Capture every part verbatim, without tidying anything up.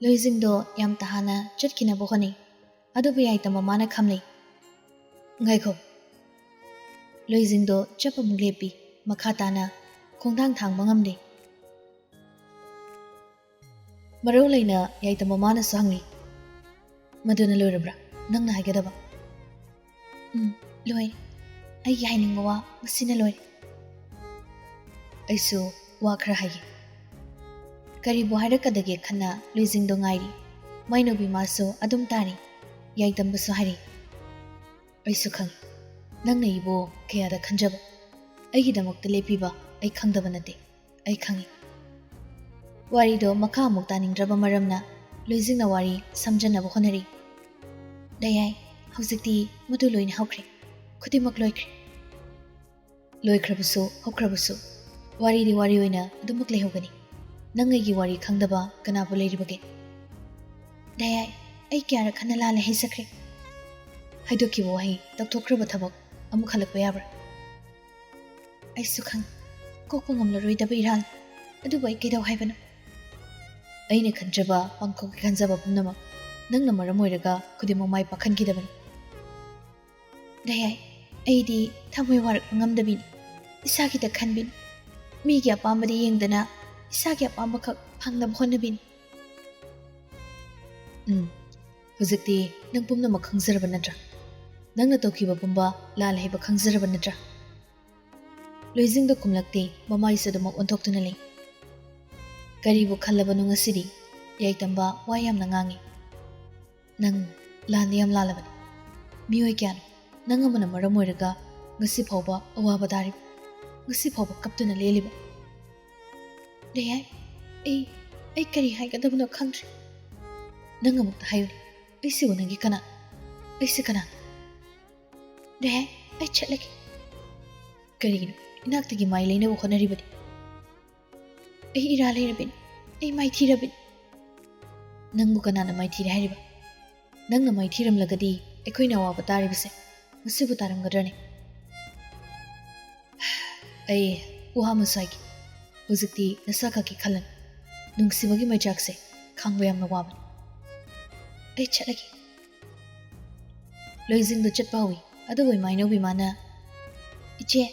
ꯂꯣꯏꯖꯤꯡꯗꯣ ꯌꯥꯝ ꯇꯍꯥꯅ ꯆꯠꯈꯤꯅꯕ ꯍꯣꯠꯅꯩ꯫ ꯑꯗꯨꯕꯨ ꯌꯥꯏꯇꯝ ꯃꯃꯥꯅ ꯈꯥꯝꯂꯩ꯫ "ꯉꯥꯏꯈꯣ!" ꯂꯣꯏꯖꯤꯡꯗꯣ ꯆꯞ ꯑꯃꯨꯛ ꯂꯦꯞꯄꯤ꯫ ꯃꯈꯥ ꯇꯥꯅ ꯈꯣꯡꯊꯥꯡ ꯊꯥꯡꯕ ꯉꯝꯗꯦ꯫ ꯃꯔꯧ ꯂꯩꯅ ꯌꯥꯏꯇꯝ ꯃꯃꯥꯅꯁꯨ ꯍꯪꯂꯤ, "ꯃꯗꯨꯅ ꯂꯣꯏꯔꯕ꯭ꯔꯥ ꯅꯪꯅ ꯍꯥꯏꯒꯗꯕ?" "ꯎꯝ, ꯂꯣꯏꯔꯦ꯫ ꯑꯩꯒꯤ ꯍꯥꯏꯅꯤꯡꯕ ꯋꯥ ꯃꯁꯤꯅ ꯂꯣꯏꯔꯦ꯫ ꯑꯩꯁꯨ ꯋꯥ ꯈꯔ ꯍꯥꯏꯒꯦ꯫" ꯀꯔꯤꯕꯨ ꯍꯥꯏꯔꯛꯀꯗꯒꯦ ꯈꯟꯅ ꯂꯣꯏꯖꯤꯡꯗꯣ ꯉꯥꯏꯔꯤ꯫ ꯃꯥꯏꯅꯧꯕꯤ ꯃꯥꯁꯨ ꯑꯗꯨꯝ ꯇꯥꯔꯤ꯫ ꯌꯥꯏꯇꯝꯕꯁꯨ ꯍꯥꯏꯔꯤ, "ꯑꯩꯁꯨ ꯈꯪꯏ, ꯅꯪꯅ ꯑꯩꯕꯨ ꯀꯌꯥꯗ ꯈꯟꯖꯕ, ꯑꯩꯒꯤꯗꯃꯛꯇ ꯂꯦꯞꯄꯤꯕ ꯑꯩ ꯈꯪꯗꯕ ꯅꯠꯇꯦ꯫ ꯑꯩ ꯈꯪꯏ꯫" ꯋꯥꯔꯤꯗꯣ ꯃꯈꯥ ꯑꯃꯨꯛ ꯇꯥꯅꯤꯡꯗ꯭ꯔꯕ ꯃꯔꯝꯅ ꯂꯣꯏꯖꯤꯡꯅ ꯋꯥꯔꯤ ꯁꯝꯖꯟꯅꯕ ꯍꯣꯠꯅꯔꯤ꯫ "ꯗꯌꯥꯏ, ꯍꯧꯖꯤꯛꯇꯤ ꯃꯗꯨ ꯂꯣꯏꯅ ꯍꯧꯈ꯭ꯔꯦ꯫ ꯈꯨꯗꯤꯡꯃꯛ ꯂꯣꯏꯈ꯭ꯔꯦ꯫" "ꯂꯣꯏꯈ꯭ꯔꯕꯁꯨ ꯍꯧꯈ꯭ꯔꯕꯁꯨ, ꯋꯥꯔꯤꯗꯤ ꯋꯥꯔꯤ ꯑꯣꯏꯅ ꯑꯗꯨꯃꯛ ꯂꯩꯍꯧꯒꯅꯤ꯫ ꯅꯪ ꯑꯩꯒꯤ ꯋꯥꯔꯤ ꯈꯪꯗꯕ ꯀꯅꯥꯕꯨ ꯂꯩꯔꯤꯕꯒꯦ?" "ꯗꯌꯥꯏ, ꯑꯩ ꯀꯌꯥꯔꯛ ꯍꯟꯅ ꯂꯥꯜꯂꯦ ꯍꯥꯏꯖꯈ꯭ꯔꯦ꯫" ꯍꯥꯏꯗꯣꯛꯈꯤꯕ ꯋꯥꯍꯩ ꯇꯧꯊꯣꯛꯈ꯭ꯔꯕ ꯊꯕꯛ ꯑꯃꯨꯛ ꯍꯜꯂꯛꯄ ꯌꯥꯕ꯭ꯔꯥ? "ꯑꯩꯁꯨ ꯈꯪꯏ, ꯀꯣꯛꯄ ꯉꯝꯂꯔꯣꯏꯗꯕ ꯏꯔꯥꯜ꯫ ꯑꯗꯨꯕꯨ ꯑꯩ ꯀꯩꯗꯧ ꯍꯥꯏꯕꯅꯣ? ꯑꯩꯅ ꯈꯟꯖꯕ, ꯄꯥꯡꯊꯣꯛꯀꯦ ꯈꯟꯖꯕ ꯄꯨꯝꯅꯃꯛ ꯅꯪꯅ ꯃꯔꯝ ꯑꯣꯏꯔꯒ ꯈꯨꯗꯤꯡꯃꯛ ꯃꯥꯏ ꯄꯥꯛꯍꯟꯈꯤꯗꯕꯅꯤ꯫" "ꯗꯌꯥꯏ, ꯑꯩꯗꯤ ꯊꯃꯣꯏ ꯋꯥꯔꯛꯄ ꯉꯝꯗꯕꯤꯅꯤ꯫ ꯏꯁꯥꯒꯤꯗ ꯈꯟꯕꯤꯅꯤ꯫ ꯃꯤꯒꯤ ꯑꯄꯥꯝꯕꯗ ꯌꯦꯡꯗꯅ ꯏꯁꯥꯒꯤ ꯑꯄꯥꯝꯕꯈꯛ ꯐꯪꯅꯕ ꯍꯣꯠꯅꯕꯤꯅꯤ꯫" "ꯎꯝ, ꯍꯧꯖꯤꯛꯇꯤ ꯅꯪ ꯄꯨꯝꯅꯃꯛ ꯈꯪꯖꯔꯕ ꯅꯠꯇ꯭ꯔꯥ? ꯅꯪꯅ ꯇꯧꯈꯤꯕ ꯄꯨꯝꯕ ꯂꯥꯜꯂꯦ ꯍꯥꯏꯕ ꯈꯪꯖꯔꯕ ꯅꯠꯇ꯭ꯔꯥ?" ꯂꯣꯏꯖꯤꯡꯗ ꯈꯨꯝꯂꯛꯇꯦ, ꯃꯃꯥꯏꯁꯨ ꯑꯗꯨꯃꯛ ꯑꯣꯟꯊꯣꯛꯇꯨꯅ ꯂꯩ꯫ ꯀꯔꯤꯕꯨ ꯈꯜꯂꯕꯅꯣ ꯉꯁꯤꯗꯤ? ꯌꯥꯏꯇꯝꯕ ꯋꯥ ꯌꯥꯝꯅ ꯉꯥꯡꯉꯤ꯫ "ꯅꯪ ꯂꯥꯟꯗꯤ ꯌꯥꯝ ꯂꯥꯜꯂꯕꯅꯤ꯫ ꯃꯤꯑꯣꯏ ꯀꯌꯥꯅꯣ ꯅꯪ ꯑꯃꯅ ꯃꯔꯝ ꯑꯣꯏꯔꯒ ꯉꯁꯤ ꯐꯥꯎꯕ ꯑꯋꯥꯕ ꯇꯥꯔꯤꯕ, ꯉꯁꯤ ꯐꯥꯎꯕ ꯀꯞꯇꯨꯅ ꯂꯦꯜꯂꯤꯕ?" "ꯗꯌꯥꯏ, ꯑꯩ, ꯑꯩ ꯀꯔꯤ ꯍꯥꯏꯒꯗꯕꯅꯣ ꯈꯪꯗ꯭ꯔꯦ꯫ ꯅꯪ ꯑꯃꯨꯛꯇ ꯍꯥꯏꯌꯨꯅꯦ, ꯑꯩꯁꯤꯕꯨ ꯅꯪꯒꯤ ꯀꯅꯥ? ꯑꯩꯁꯤ ꯀꯅꯥ?" "ꯗꯌꯥꯏ, ꯑꯩ ꯆꯠꯂꯒꯦ꯫" "ꯀꯔꯤꯒꯤꯅꯣ ꯏꯅꯥꯛꯇꯒꯤ ꯃꯥꯏ ꯂꯩꯅꯕ ꯍꯣꯠꯅꯔꯤꯕꯗꯤ?" "ꯑꯩ ꯏꯔꯥ ꯂꯩꯔꯕꯤꯅꯤ, ꯑꯩ ꯃꯥꯏꯊꯤꯔꯕꯤꯅꯤ꯫" "ꯅꯪꯕꯨ ꯀꯅꯥꯅ ꯃꯥꯏꯊꯤꯔꯦ ꯍꯥꯏꯔꯤꯕ? ꯅꯪꯅ ꯃꯥꯏꯊꯤꯔꯝꯂꯒꯗꯤ ꯑꯩꯈꯣꯏꯅ ꯑꯋꯥꯕ ꯇꯥꯔꯤꯕꯁꯦ ꯃꯁꯤꯕꯨ ꯇꯥꯔꯝꯒꯗ꯭ꯔꯅꯦ?" "ꯑꯩ ꯋꯥ ꯑꯃꯁꯨ ꯍꯥꯏꯒꯦ꯫ ꯍꯧꯖꯤꯛꯇꯤ ꯅꯁꯥ ꯈꯛꯀꯤ ꯈꯜꯂꯅꯨ꯫ ꯅꯨꯡꯁꯤꯕꯒꯤ ꯃꯩꯆꯥꯛꯁꯦ ꯈꯥꯡꯕ ꯌꯥꯝꯅ ꯋꯥꯕꯅꯤ꯫ ꯑꯩ ꯆꯠꯂꯒꯦ꯫ ꯂꯣꯏꯖꯤꯡꯗꯣ ꯆꯠꯄ ꯍꯧꯏ꯫ ꯑꯗꯨꯕꯨ ꯏꯃꯥꯏꯅꯧꯕꯤ ꯃꯥꯅ, "ꯏꯆꯦ!"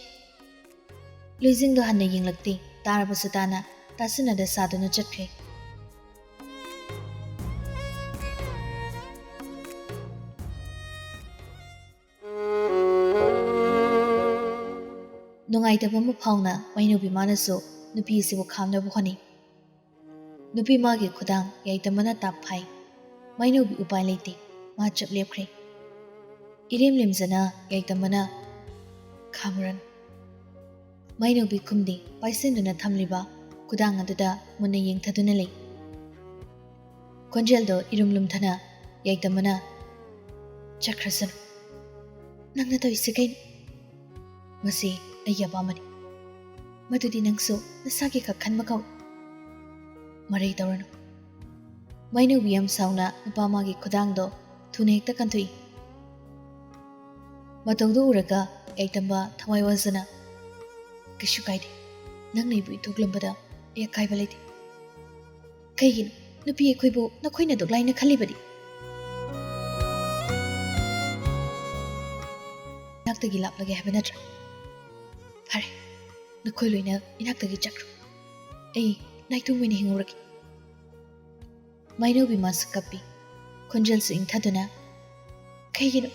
ꯂꯣꯏꯖꯤꯡꯗꯣ ꯍꯟꯅ ꯌꯦꯡꯂꯛꯇꯦ꯫ ꯇꯥꯔꯕꯁꯨ ꯇꯥꯅ ꯇꯥꯁꯤꯟꯅꯗ ꯁꯥꯗꯨꯅ ꯆꯠꯈ꯭ꯔꯦ꯫ ꯅꯨꯡꯉꯥꯏꯇꯕ ꯑꯃ ꯐꯥꯎꯅ ꯃꯩꯅꯧꯕꯤ ꯃꯥꯅꯁꯨ ꯅꯨꯄꯤ ꯑꯁꯤꯕꯨ ꯈꯥꯝꯅꯕ ꯍꯣꯠꯅꯩ꯫ ꯅꯨꯄꯤ ꯃꯥꯒꯤ ꯈꯨꯗꯥꯡ ꯌꯥꯏꯇꯝꯕꯅ ꯇꯥꯞ ꯐꯥꯏ꯫ ꯃꯩꯅꯧꯕꯤ ꯎꯄꯥꯏ ꯂꯩꯇꯦ꯫ ꯃꯥ ꯆꯞ ꯂꯦꯞꯈ꯭ꯔꯦ꯫ ꯏꯔꯦꯝ ꯂꯦꯝꯖꯅ ꯌꯥꯏꯇꯝꯕꯅ, "ꯈꯥꯝꯃꯨꯔꯅꯨ꯫" ꯃꯩꯅꯧꯕꯤ ꯈꯨꯝꯗꯦ꯫ ꯄꯥꯏꯁꯤꯟꯗꯨꯅ ꯊꯝꯂꯤꯕ ꯈꯨꯗꯥꯡ ꯑꯗꯨꯗ ꯃꯨꯟꯅ ꯌꯦꯡꯊꯗꯨꯅ ꯂꯩ꯫ ꯈꯣꯟꯖꯦꯜꯗꯣ ꯏꯔꯨꯝ ꯂꯨꯝꯊꯅ ꯌꯥꯏꯇꯝꯕꯅ, "ꯆꯠꯈ꯭ꯔꯁꯅꯨ꯫ ꯅꯪꯅ ꯇꯧꯔꯤꯁꯦ ꯀꯩꯅꯣ? ꯃꯁꯤ ꯑꯩꯒꯤ ꯑꯄꯥꯝꯕꯅꯤ꯫ ꯃꯗꯨꯗꯤ ꯅꯪꯁꯨ ꯅꯁꯥꯒꯤ ꯈꯛ ꯈꯟꯕ ꯀꯧꯏ꯫ ꯃꯔꯩ ꯇꯧꯔꯅꯨ꯫" ꯃꯩꯅꯧꯕꯤ ꯌꯥꯝ ꯁꯥꯎꯅ ꯅꯨꯄꯥ ꯃꯥꯒꯤ ꯈꯨꯗꯥꯡꯗꯣ ꯊꯨꯅ ꯍꯦꯛꯇ ꯀꯟꯊꯣꯛꯏ꯫ ꯃꯇꯧꯗꯨ ꯎꯔꯒ ꯌꯥꯏꯇꯝꯕ ꯊꯋꯥꯏ ꯋꯥꯖꯅ, "ꯀꯩꯁꯨ ꯀꯥꯏꯗꯦ꯫ ꯅꯪꯅ ꯑꯩꯕꯨ ꯏꯟꯊꯣꯛꯂꯝꯕꯗ ꯑꯩ ꯑꯀꯥꯏꯕ ꯂꯩꯇꯦ꯫ ꯀꯩꯒꯤꯅꯣ ꯅꯨꯄꯤ ꯑꯩꯈꯣꯏꯕꯨ ꯅꯈꯣꯏꯅ ꯑꯗꯨꯛ ꯂꯥꯏꯅ ꯈꯜꯂꯤꯕꯗꯤ? ꯏꯅꯥꯛꯇꯒꯤ ꯂꯥꯛꯂꯒꯦ ꯍꯥꯏꯕ ꯅꯠꯇ꯭ꯔꯥ? ꯐꯔꯦ, ꯅꯈꯣꯏ ꯂꯣꯏꯅ ꯏꯅꯥꯛꯇꯒꯤ ꯆꯠꯈ꯭ꯔꯣ꯫ ꯑꯩ ꯅꯥꯏꯇꯣꯝ ꯑꯣꯏꯅ ꯍꯤꯡꯍꯧꯔꯒꯦ꯫" ꯃꯩꯅꯧꯕꯤ ꯃꯥꯁꯨ ꯀꯞꯄꯤ꯫ ꯈꯣꯟꯖꯦꯜꯁꯨ ꯏꯪꯊꯗꯨꯅ, "ꯀꯩꯒꯤꯅꯣ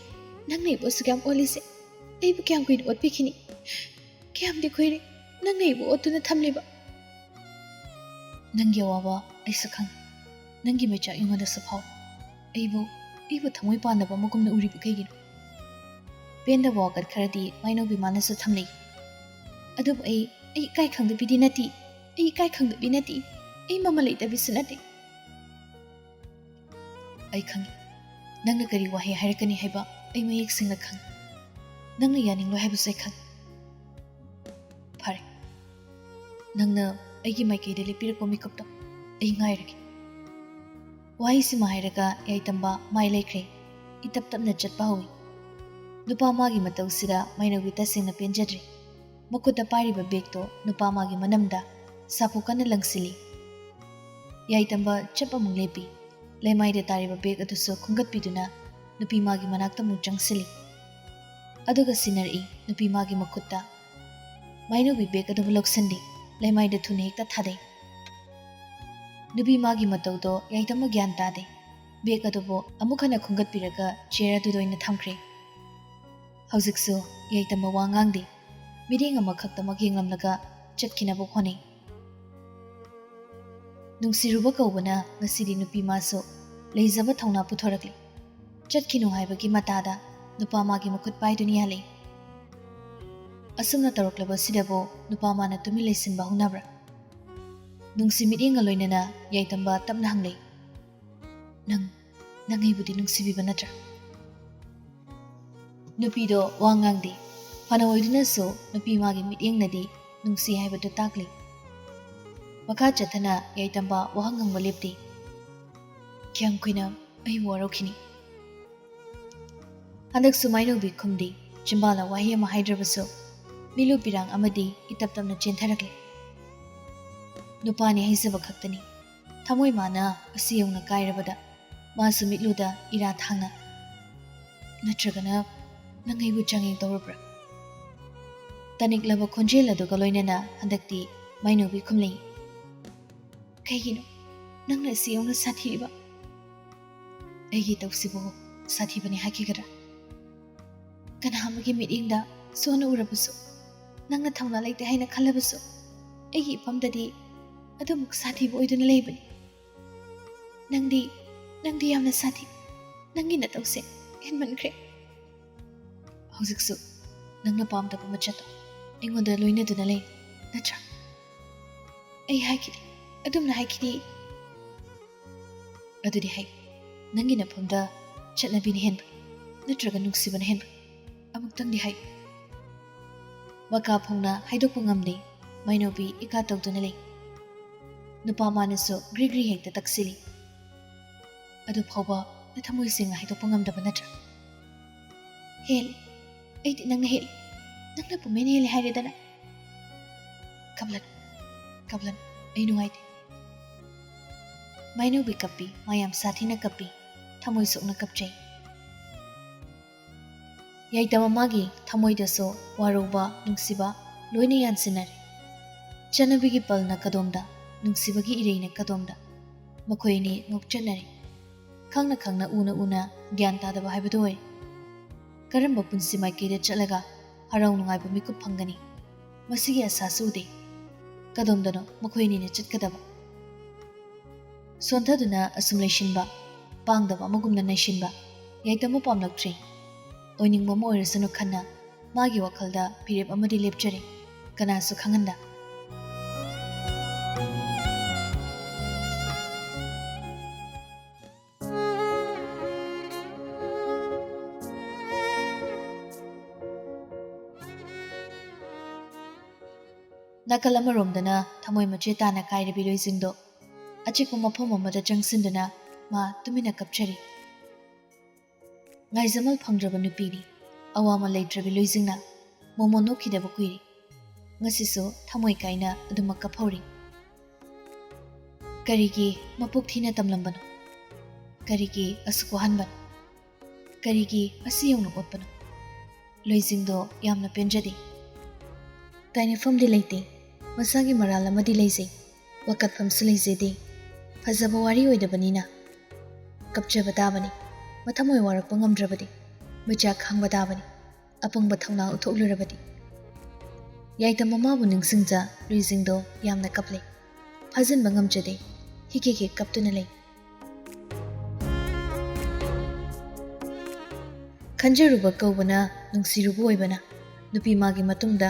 ꯅꯪꯅ ꯑꯩꯕꯨ ꯑꯁꯨꯛ ꯌꯥꯝ ꯑꯣꯠꯂꯤꯁꯦ? ꯑꯩꯕꯨ ꯀꯌꯥꯝ ꯀꯨꯏꯅ ꯑꯣꯠꯄꯤꯈꯤꯅꯤ? ꯀꯌꯥꯝꯗꯤ ꯀꯨꯏꯔꯦ ꯅꯪꯅ ꯑꯩꯕꯨ ꯑꯣꯠꯇꯨꯅ ꯊꯝꯂꯤꯕ? ꯅꯪꯒꯤ ꯑꯋꯥꯕ ꯑꯩꯁꯨ ꯈꯪꯏ꯫ ꯅꯪꯒꯤ ꯃꯩꯆꯥꯛ ꯑꯩꯉꯣꯟꯗꯁꯨ ꯐꯥꯎꯏ꯫ ꯑꯩꯕꯨ, ꯑꯩꯕꯨ ꯊꯃꯣꯏ ꯄꯥꯟꯗꯕ ꯑꯃꯒꯨꯝꯅ ꯎꯔꯤꯕ ꯀꯩꯒꯤꯅꯣ?" ꯄꯦꯟꯗꯕ ꯋꯥꯀꯠ ꯈꯔꯗꯤ ꯃꯩꯅꯧꯕꯤ ꯃꯥꯅꯁꯨ ꯊꯝꯂꯤ꯫ "ꯑꯗꯨꯕꯨ ꯑꯩ, ꯑꯩ ꯏꯀꯥꯏ ꯈꯪꯗꯕꯤꯗꯤ ꯅꯠꯇꯦ꯫ ꯑꯩ ꯏꯀꯥꯏ ꯈꯪꯗꯕꯤ ꯅꯠꯇꯦ꯫ ꯑꯩ ꯃꯃꯜ ꯂꯩꯇꯕꯤꯁꯨ ꯅꯠꯇꯦ꯫" "ꯑꯩ ꯈꯪꯏ꯫ ꯅꯪꯅ ꯀꯔꯤ ꯋꯥꯍꯩ ꯍꯥꯏꯔꯛꯀꯅꯤ ꯍꯥꯏꯕ ꯑꯩ ꯃꯌꯦꯛ ꯁꯦꯡꯅ ꯈꯪꯏ꯫ ꯅꯪꯅ ꯌꯥꯅꯤꯡꯂꯣꯏ ꯍꯥꯏꯕꯁꯨ ꯑꯩ ꯈꯪꯏ꯫ ꯐꯔꯦ꯫ ꯅꯪꯅ ꯑꯩꯒꯤ ꯃꯥꯏꯀꯩꯗ ꯂꯦꯞꯄꯤꯔꯛꯄ ꯃꯤꯀꯨꯞꯇꯣ ꯑꯩ ꯉꯥꯏꯔꯒꯦ꯫" ꯋꯥꯍꯩꯁꯤꯃ ꯍꯥꯏꯔꯒ ꯌꯥꯏꯇꯝꯕ ꯃꯥꯏ ꯂꯩꯈ꯭ꯔꯦ꯫ ꯏꯇꯞ ꯇꯞꯅ ꯆꯠꯄ ꯍꯧꯏ꯫ ꯅꯨꯄꯥ ꯃꯥꯒꯤ ꯃꯇꯧꯁꯤꯗ ꯃꯩꯅꯧꯕꯤ ꯇꯁꯦꯡꯅ ꯄꯦꯟꯖꯗ꯭ꯔꯦ꯫ ꯃꯈꯨꯠꯇ ꯄꯥꯏꯔꯤꯕ ꯕꯦꯒꯇꯣ ꯅꯨꯄꯥ ꯃꯥꯒꯤ ꯃꯅꯝꯗ ꯁꯥꯄꯣ ꯀꯟꯅ ꯂꯪꯁꯤꯜꯂꯤ꯫ ꯌꯥꯏꯇꯝꯕ ꯆꯞ ꯑꯃꯨꯛ ꯂꯦꯞꯄꯤ꯫ ꯂꯩꯃꯥꯏꯗ ꯇꯥꯔꯤꯕ ꯕꯦꯒ ꯑꯗꯨꯁꯨ ꯈꯨꯟꯒꯠꯄꯤꯗꯨꯅ ꯅꯨꯄꯤ ꯃꯥꯒꯤ ꯃꯅꯥꯛꯇ ꯑꯃꯨꯛ ꯆꯪꯁꯤꯜꯂꯤ꯫ ꯑꯗꯨꯒ ꯁꯤꯟꯅꯔꯛꯏ ꯅꯨꯄꯤ ꯃꯥꯒꯤ ꯃꯈꯨꯠꯇ꯫ ꯃꯥꯏꯅꯨꯕꯤ ꯕꯦꯒ ꯑꯗꯨꯕꯨ ꯂꯧꯁꯤꯟꯗꯦ꯫ ꯂꯩꯃꯥꯏꯗ ꯊꯨꯅ ꯍꯦꯛꯇ ꯊꯥꯗꯩ꯫ ꯅꯨꯄꯤ ꯃꯥꯒꯤ ꯃꯇꯧꯗꯣ ꯌꯥꯏꯇꯝꯕ ꯒ꯭ꯌꯥꯟ ꯇꯥꯗꯦ꯫ ꯕꯦꯒ ꯑꯗꯨꯕꯨ ꯑꯃꯨꯛ ꯍꯟꯅ ꯈꯨꯟꯒꯠꯄꯤꯔꯒ ꯆꯤꯌꯔ ꯑꯗꯨꯗ ꯑꯣꯏꯅ ꯊꯝꯈ꯭ꯔꯦ꯫ ꯍꯧꯖꯤꯛꯁꯨ ꯌꯥꯏꯇꯝꯕ ꯋꯥ ꯉꯥꯡꯗꯦ꯫ ꯃꯤꯠꯌꯦꯡ ꯑꯃꯈꯛꯇꯃꯛ ꯌꯦꯡꯂꯝꯂꯒ ꯆꯠꯈꯤꯅꯕ ꯍꯣꯠꯅꯩ꯫ ꯅꯨꯡꯁꯤꯔꯨꯕ ꯀꯧꯕꯅ ꯉꯁꯤꯗꯤ ꯅꯨꯄꯤ ꯃꯥꯁꯨ ꯂꯩꯖꯕ ꯊꯧꯅꯥ ꯄꯨꯊꯣꯔꯛꯂꯤ꯫ ꯆꯠꯈꯤꯅꯨ ꯍꯥꯏꯕꯒꯤ ꯃꯇꯥꯗ ꯅꯨꯄꯥ ꯃꯥꯒꯤ ꯃꯈꯨꯠ ꯄꯥꯏꯗꯨꯅ ꯌꯥꯜꯂꯤ꯫ ꯑꯁꯨꯝꯅ ꯇꯧꯔꯛꯂꯕꯁꯤꯗꯕꯨ ꯅꯨꯄꯥ ꯃꯥꯅ ꯇꯨꯃꯤꯟ ꯂꯩꯁꯤꯟꯕ ꯍꯧꯅꯕ꯭ꯔꯥ? ꯅꯨꯡꯁꯤ ꯃꯤꯠꯌꯦꯡꯒ ꯂꯣꯏꯅꯅ ꯌꯥꯏꯇꯝꯕ ꯇꯞꯅ ꯍꯪꯂꯛꯏ, "ꯅꯪ, ꯅꯪ ꯑꯩꯕꯨꯗꯤ ꯅꯨꯡꯁꯤꯕꯤꯕ ꯅꯠꯇ꯭ꯔꯥ?" ꯅꯨꯄꯤꯗꯣ ꯋꯥ ꯉꯥꯡꯗꯦ꯫ ꯐꯅ ꯑꯣꯏꯗꯨꯅꯁꯨ ꯅꯨꯄꯤ ꯃꯥꯒꯤ ꯃꯤꯠꯌꯦꯡꯅꯗꯤ ꯅꯨꯡꯁꯤ ꯍꯥꯏꯕꯗꯨ ꯇꯥꯛꯂꯤ꯫ ꯃꯈꯥ ꯆꯠꯊꯅ ꯌꯥꯏꯇꯝꯕ ꯋꯥꯍꯪ ꯍꯪꯕ ꯂꯦꯞꯇꯦ꯫ "ꯀꯌꯥꯝ ꯀꯨꯏꯅ ꯑꯩꯕꯨ ꯋꯥꯔꯧꯈꯤꯅꯤ?" ꯍꯟꯗꯛꯁꯨ ꯃꯥꯏꯅꯧꯕꯤ ꯈꯨꯝꯗꯦ꯫ ꯆꯤꯝꯕꯥꯜꯅ ꯋꯥꯍꯩ ꯑꯃ ꯍꯥꯏꯗ꯭ꯔꯕꯁꯨ ꯃꯤꯠꯂꯨ ꯄꯤꯔꯥꯡ ꯑꯃꯗꯤ ꯏꯇꯞ ꯇꯞꯅ ꯆꯦꯟꯊꯔꯛꯂꯦ꯫ ꯅꯨꯄꯥꯅꯤ ꯍꯥꯏꯖꯕ ꯈꯛꯇꯅꯤ꯫ ꯊꯃꯣꯏ ꯃꯥꯅ ꯑꯁꯤ ꯌꯧꯅ ꯀꯥꯏꯔꯕꯗ ꯃꯥꯁꯨ ꯃꯤꯠꯂꯨꯗ ꯏꯔꯥ ꯊꯥꯡꯅ, "ꯅꯠꯇ꯭ꯔꯒꯅ ꯅꯪ ꯑꯩꯕꯨ ꯆꯥꯡꯌꯦꯡ ꯇꯧꯔꯕ꯭ꯔꯥ?" ꯇꯅꯤꯛꯂꯕ ꯈꯣꯟꯖꯦꯜ ꯑꯗꯨꯒ ꯂꯣꯏꯅꯅ ꯍꯟꯗꯛꯇꯤ ꯃꯥꯏꯅꯧꯕꯤ ꯈꯨꯝꯂꯛꯏ, "ꯀꯩꯒꯤꯅꯣ ꯅꯪꯅ ꯑꯁꯤ ꯌꯧꯅ ꯁꯥꯊꯤꯔꯤꯕ? ꯑꯩꯒꯤ ꯇꯧꯁꯤꯕꯨ ꯁꯥꯊꯤꯕꯅꯤ ꯍꯥꯏꯈꯤꯒꯗ꯭ꯔꯥ? ꯀꯅꯥ ꯑꯃꯒꯤ ꯃꯤꯠꯌꯦꯡꯗ ꯁꯣꯟꯅ ꯎꯔꯕꯁꯨ, ꯅꯪꯅ ꯊꯧꯅꯥ ꯂꯩꯇꯦ ꯍꯥꯏꯅ ꯈꯜꯂꯕꯁꯨ, ꯑꯩꯒꯤ ꯏꯐꯝꯗꯗꯤ ꯑꯗꯨꯃꯨꯛ ꯁꯥꯊꯤꯕ ꯑꯣꯏꯗꯨꯅ ꯂꯩꯕꯅꯤ꯫ ꯅꯪꯗꯤ, ꯅꯪꯗꯤ ꯌꯥꯝꯅ ꯁꯥꯊꯤ꯫ ꯅꯪꯒꯤ ꯅꯇꯧꯁꯦ ꯍꯦꯟꯃꯟꯈ꯭ꯔꯦ꯫ ꯍꯧꯖꯤꯛꯁꯨ ꯅꯪꯅ ꯄꯥꯝꯗꯕ ꯃꯆꯠꯇꯣ ꯑꯩꯉꯣꯟꯗ ꯂꯣꯏꯅꯗꯨꯅ ꯂꯩ, ꯅꯠꯇ꯭ꯔꯥ?" "ꯑꯩ ꯍꯥꯏꯈꯤꯗꯦ, ꯑꯗꯨꯝꯅ ꯍꯥꯏꯈꯤꯗꯦ꯫" "ꯑꯗꯨꯗꯤ ꯍꯥꯏ, ꯅꯪꯒꯤ ꯅꯐꯝꯗ ꯆꯠꯅꯕꯤꯅ ꯍꯦꯟꯕ꯭ꯔꯥ, ꯅꯠꯇ꯭ꯔꯒ ꯅꯨꯡꯁꯤꯕꯅ ꯍꯦꯟꯕ꯭ꯔꯥ? ꯑꯃꯨꯛꯇꯪꯗꯤ ꯍꯥꯏ꯫" ꯃꯀꯥ ꯐꯣꯡꯅ ꯍꯥꯏꯗꯣꯛꯄ ꯉꯝꯗꯦ꯫ ꯃꯥꯏꯅꯧꯕꯤ ꯏꯀꯥ ꯇꯧꯗꯨꯅ ꯂꯩ꯫ ꯅꯨꯄꯥ ꯃꯥꯅꯁꯨ ꯒ꯭ꯔꯤ ꯒ꯭ꯔꯤ ꯍꯦꯛꯇ ꯇꯛꯁꯤꯜꯂꯤ꯫ "ꯑꯗꯨ ꯐꯥꯎꯕ ꯅꯊꯃꯣꯏ ꯁꯦꯡꯅ ꯍꯥꯏꯗꯣꯛꯄ ꯉꯝꯗꯕ ꯅꯠꯇ꯭ꯔꯥ?" "ꯍꯦꯜꯂꯤ꯫ ꯑꯩꯗꯤ ꯅꯪꯅ ꯍꯦꯜꯂꯤ꯫ ꯅꯪꯅ ꯄꯨꯝꯍꯦꯟ ꯍꯦꯜꯂꯤ ꯍꯥꯏꯔꯦꯗꯅ꯫" "ꯀꯞꯂꯅꯨ, ꯀꯞꯂꯅꯨ꯫ ꯑꯩ ꯅꯨꯡꯉꯥꯏꯇꯦ꯫ ꯃꯥꯏꯅꯧꯕꯤ ꯀꯞꯄꯤ, ꯃꯥ ꯌꯥꯝ ꯁꯥꯊꯤꯅ ꯀꯞꯄꯤ, ꯊꯃꯣꯏ ꯁꯣꯛꯅ ꯀꯞꯆꯩ꯫ ꯌꯥꯏꯇꯝ ꯃꯃꯥꯒꯤ ꯊꯃꯣꯏꯗꯁꯨ ꯋꯥꯔꯧꯕ, ꯅꯨꯡꯁꯤꯕ ꯂꯣꯏꯅ ꯌꯥꯟꯁꯤꯟꯅꯔꯦ꯫ ꯆꯠꯅꯕꯤꯒꯤ ꯄꯜꯅ ꯀꯗꯣꯝꯗ, ꯅꯨꯡꯁꯤꯕꯒꯤ ꯏꯔꯩꯅ ꯀꯗꯣꯝꯗ, ꯃꯈꯣꯏ ꯑꯅꯤ ꯉꯣꯛꯆꯠꯅꯔꯦ꯫ ꯈꯪꯅ ꯈꯪꯅ, ꯎꯅ ꯎꯅ ꯒ꯭ꯌꯥꯟ ꯇꯥꯗꯕ ꯍꯥꯏꯕꯗꯨ ꯑꯣꯏ꯫ ꯀꯔꯝꯕ ꯄꯨꯟꯁꯤ ꯃꯥꯏꯀꯩꯗ ꯆꯠꯂꯒ ꯍꯔꯥꯎ ꯅꯨꯡꯉꯥꯏꯕ ꯃꯤꯀꯨꯞ ꯐꯪꯒꯅꯤ? ꯃꯁꯤꯒꯤ ꯑꯁꯥꯁꯨ ꯎꯗꯦ꯫ ꯀꯗꯣꯝꯗꯅꯣ ꯃꯈꯣꯏ ꯑꯅꯤꯅ ꯆꯠꯀꯗꯕ? ꯁꯣꯟꯊꯗꯨꯅ ꯑꯁꯨꯝ ꯂꯩꯁꯤꯟꯕ, ꯄꯥꯡꯗꯕ ꯑꯃꯒꯨꯝꯅ ꯅꯩꯁꯤꯟꯕ ꯌꯥꯏꯇꯝꯕꯨ ꯄꯥꯝꯂꯛꯇ꯭ꯔꯦ꯫ ꯑꯣꯏꯅꯤꯡꯕ ꯑꯃ ꯑꯣꯏꯔꯁꯅꯨ ꯈꯟꯅ ꯃꯥꯒꯤ ꯋꯥꯈꯜꯗ ꯐꯤꯔꯦꯞ ꯑꯃꯗꯤ ꯂꯦꯞꯆꯔꯦ꯫ ꯀꯅꯥꯁꯨ ꯈꯪꯍꯟꯗ꯫ ꯅꯥꯀꯜ ꯑꯃꯔꯣꯝꯗꯅ ꯊꯃꯣꯏ ꯃꯆꯦꯠ ꯇꯥꯅ ꯀꯥꯏꯔꯕꯤ ꯂꯣꯏꯖꯤꯡꯗꯣ ꯑꯆꯤꯛꯄ ꯃꯐꯝ ꯑꯃꯗ ꯆꯪꯁꯤꯟꯗꯨꯅ ꯃꯥ ꯇꯨꯃꯤꯟꯅ ꯀꯞꯆꯔꯤ꯫ ꯉꯥꯏꯖꯃꯜ ꯐꯪꯗ꯭ꯔꯕ ꯅꯨꯄꯤꯅꯤ꯫ ꯑꯋꯥꯃꯜ ꯂꯩꯇ꯭ꯔꯕꯤ ꯂꯣꯏꯖꯤꯡꯅ ꯃꯣꯃꯣꯟ ꯅꯣꯛꯈꯤꯗꯕ ꯀꯨꯏꯔꯦ꯫ ꯉꯁꯤꯁꯨ ꯊꯃꯣꯏ ꯀꯥꯏꯅ ꯑꯗꯨꯃꯛ ꯀꯞꯍꯧꯔꯤ꯫ ꯀꯔꯤꯒꯤ ꯃꯄꯣꯛ ꯊꯤꯅ ꯇꯝꯂꯝꯕꯅꯣ? ꯀꯔꯤꯒꯤ ꯑꯁꯨꯛ ꯋꯥꯍꯟꯕꯅꯣ? ꯀꯔꯤꯒꯤ ꯑꯁꯤ ꯌꯧꯅ ꯑꯣꯠꯄꯅꯣ? ꯂꯣꯏꯖꯤꯡꯗꯣ ꯌꯥꯝꯅ ꯄꯦꯟꯖꯗꯦ꯫ ꯇꯥꯏꯅꯐꯝꯗꯤ ꯂꯩꯇꯦ꯫ ꯃꯁꯥꯒꯤ ꯃꯔꯥꯜ ꯑꯃꯗꯤ ꯂꯩꯖꯩ꯫ ꯋꯥꯀꯠꯐꯝꯁꯨ ꯂꯩꯖꯗꯦ꯫ ꯐꯖꯕ ꯋꯥꯔꯤ ꯑꯣꯏꯗꯕꯅꯤꯅ ꯀꯞꯆꯕ ꯇꯥꯕꯅꯤ꯫ ꯃꯊꯃꯣꯏ ꯋꯥꯔꯛꯄ ꯉꯝꯗ꯭ꯔꯕꯗꯤ ꯃꯩꯆꯥꯛ ꯈꯥꯡꯕ ꯇꯥꯕꯅꯤ꯫ ꯑꯄꯪꯕ ꯊꯧꯅꯥ ꯎꯠꯊꯣꯛꯂꯨꯔꯕꯗꯤ꯫ ꯌꯥꯏꯇꯝ ꯃꯃꯥꯕꯨ ꯅꯤꯡꯁꯤꯡꯖ ꯂꯨꯏꯖꯤꯡꯗꯣ ꯌꯥꯝꯅ ꯀꯞꯂꯦ꯫ ꯐꯥꯖꯤꯟꯕ ꯉꯝꯖꯗꯦ꯫ ꯍꯤꯛ ꯍꯤꯛ ꯍꯤꯛ ꯀꯞꯇꯨꯅ ꯂꯩ꯫ ꯈꯟꯖꯔꯨꯕ ꯀꯧꯕꯅ ꯅꯨꯡꯁꯤꯔꯨꯕ ꯑꯣꯏꯕꯅ ꯅꯨꯄꯤ ꯃꯥꯒꯤ ꯃꯇꯨꯡꯗ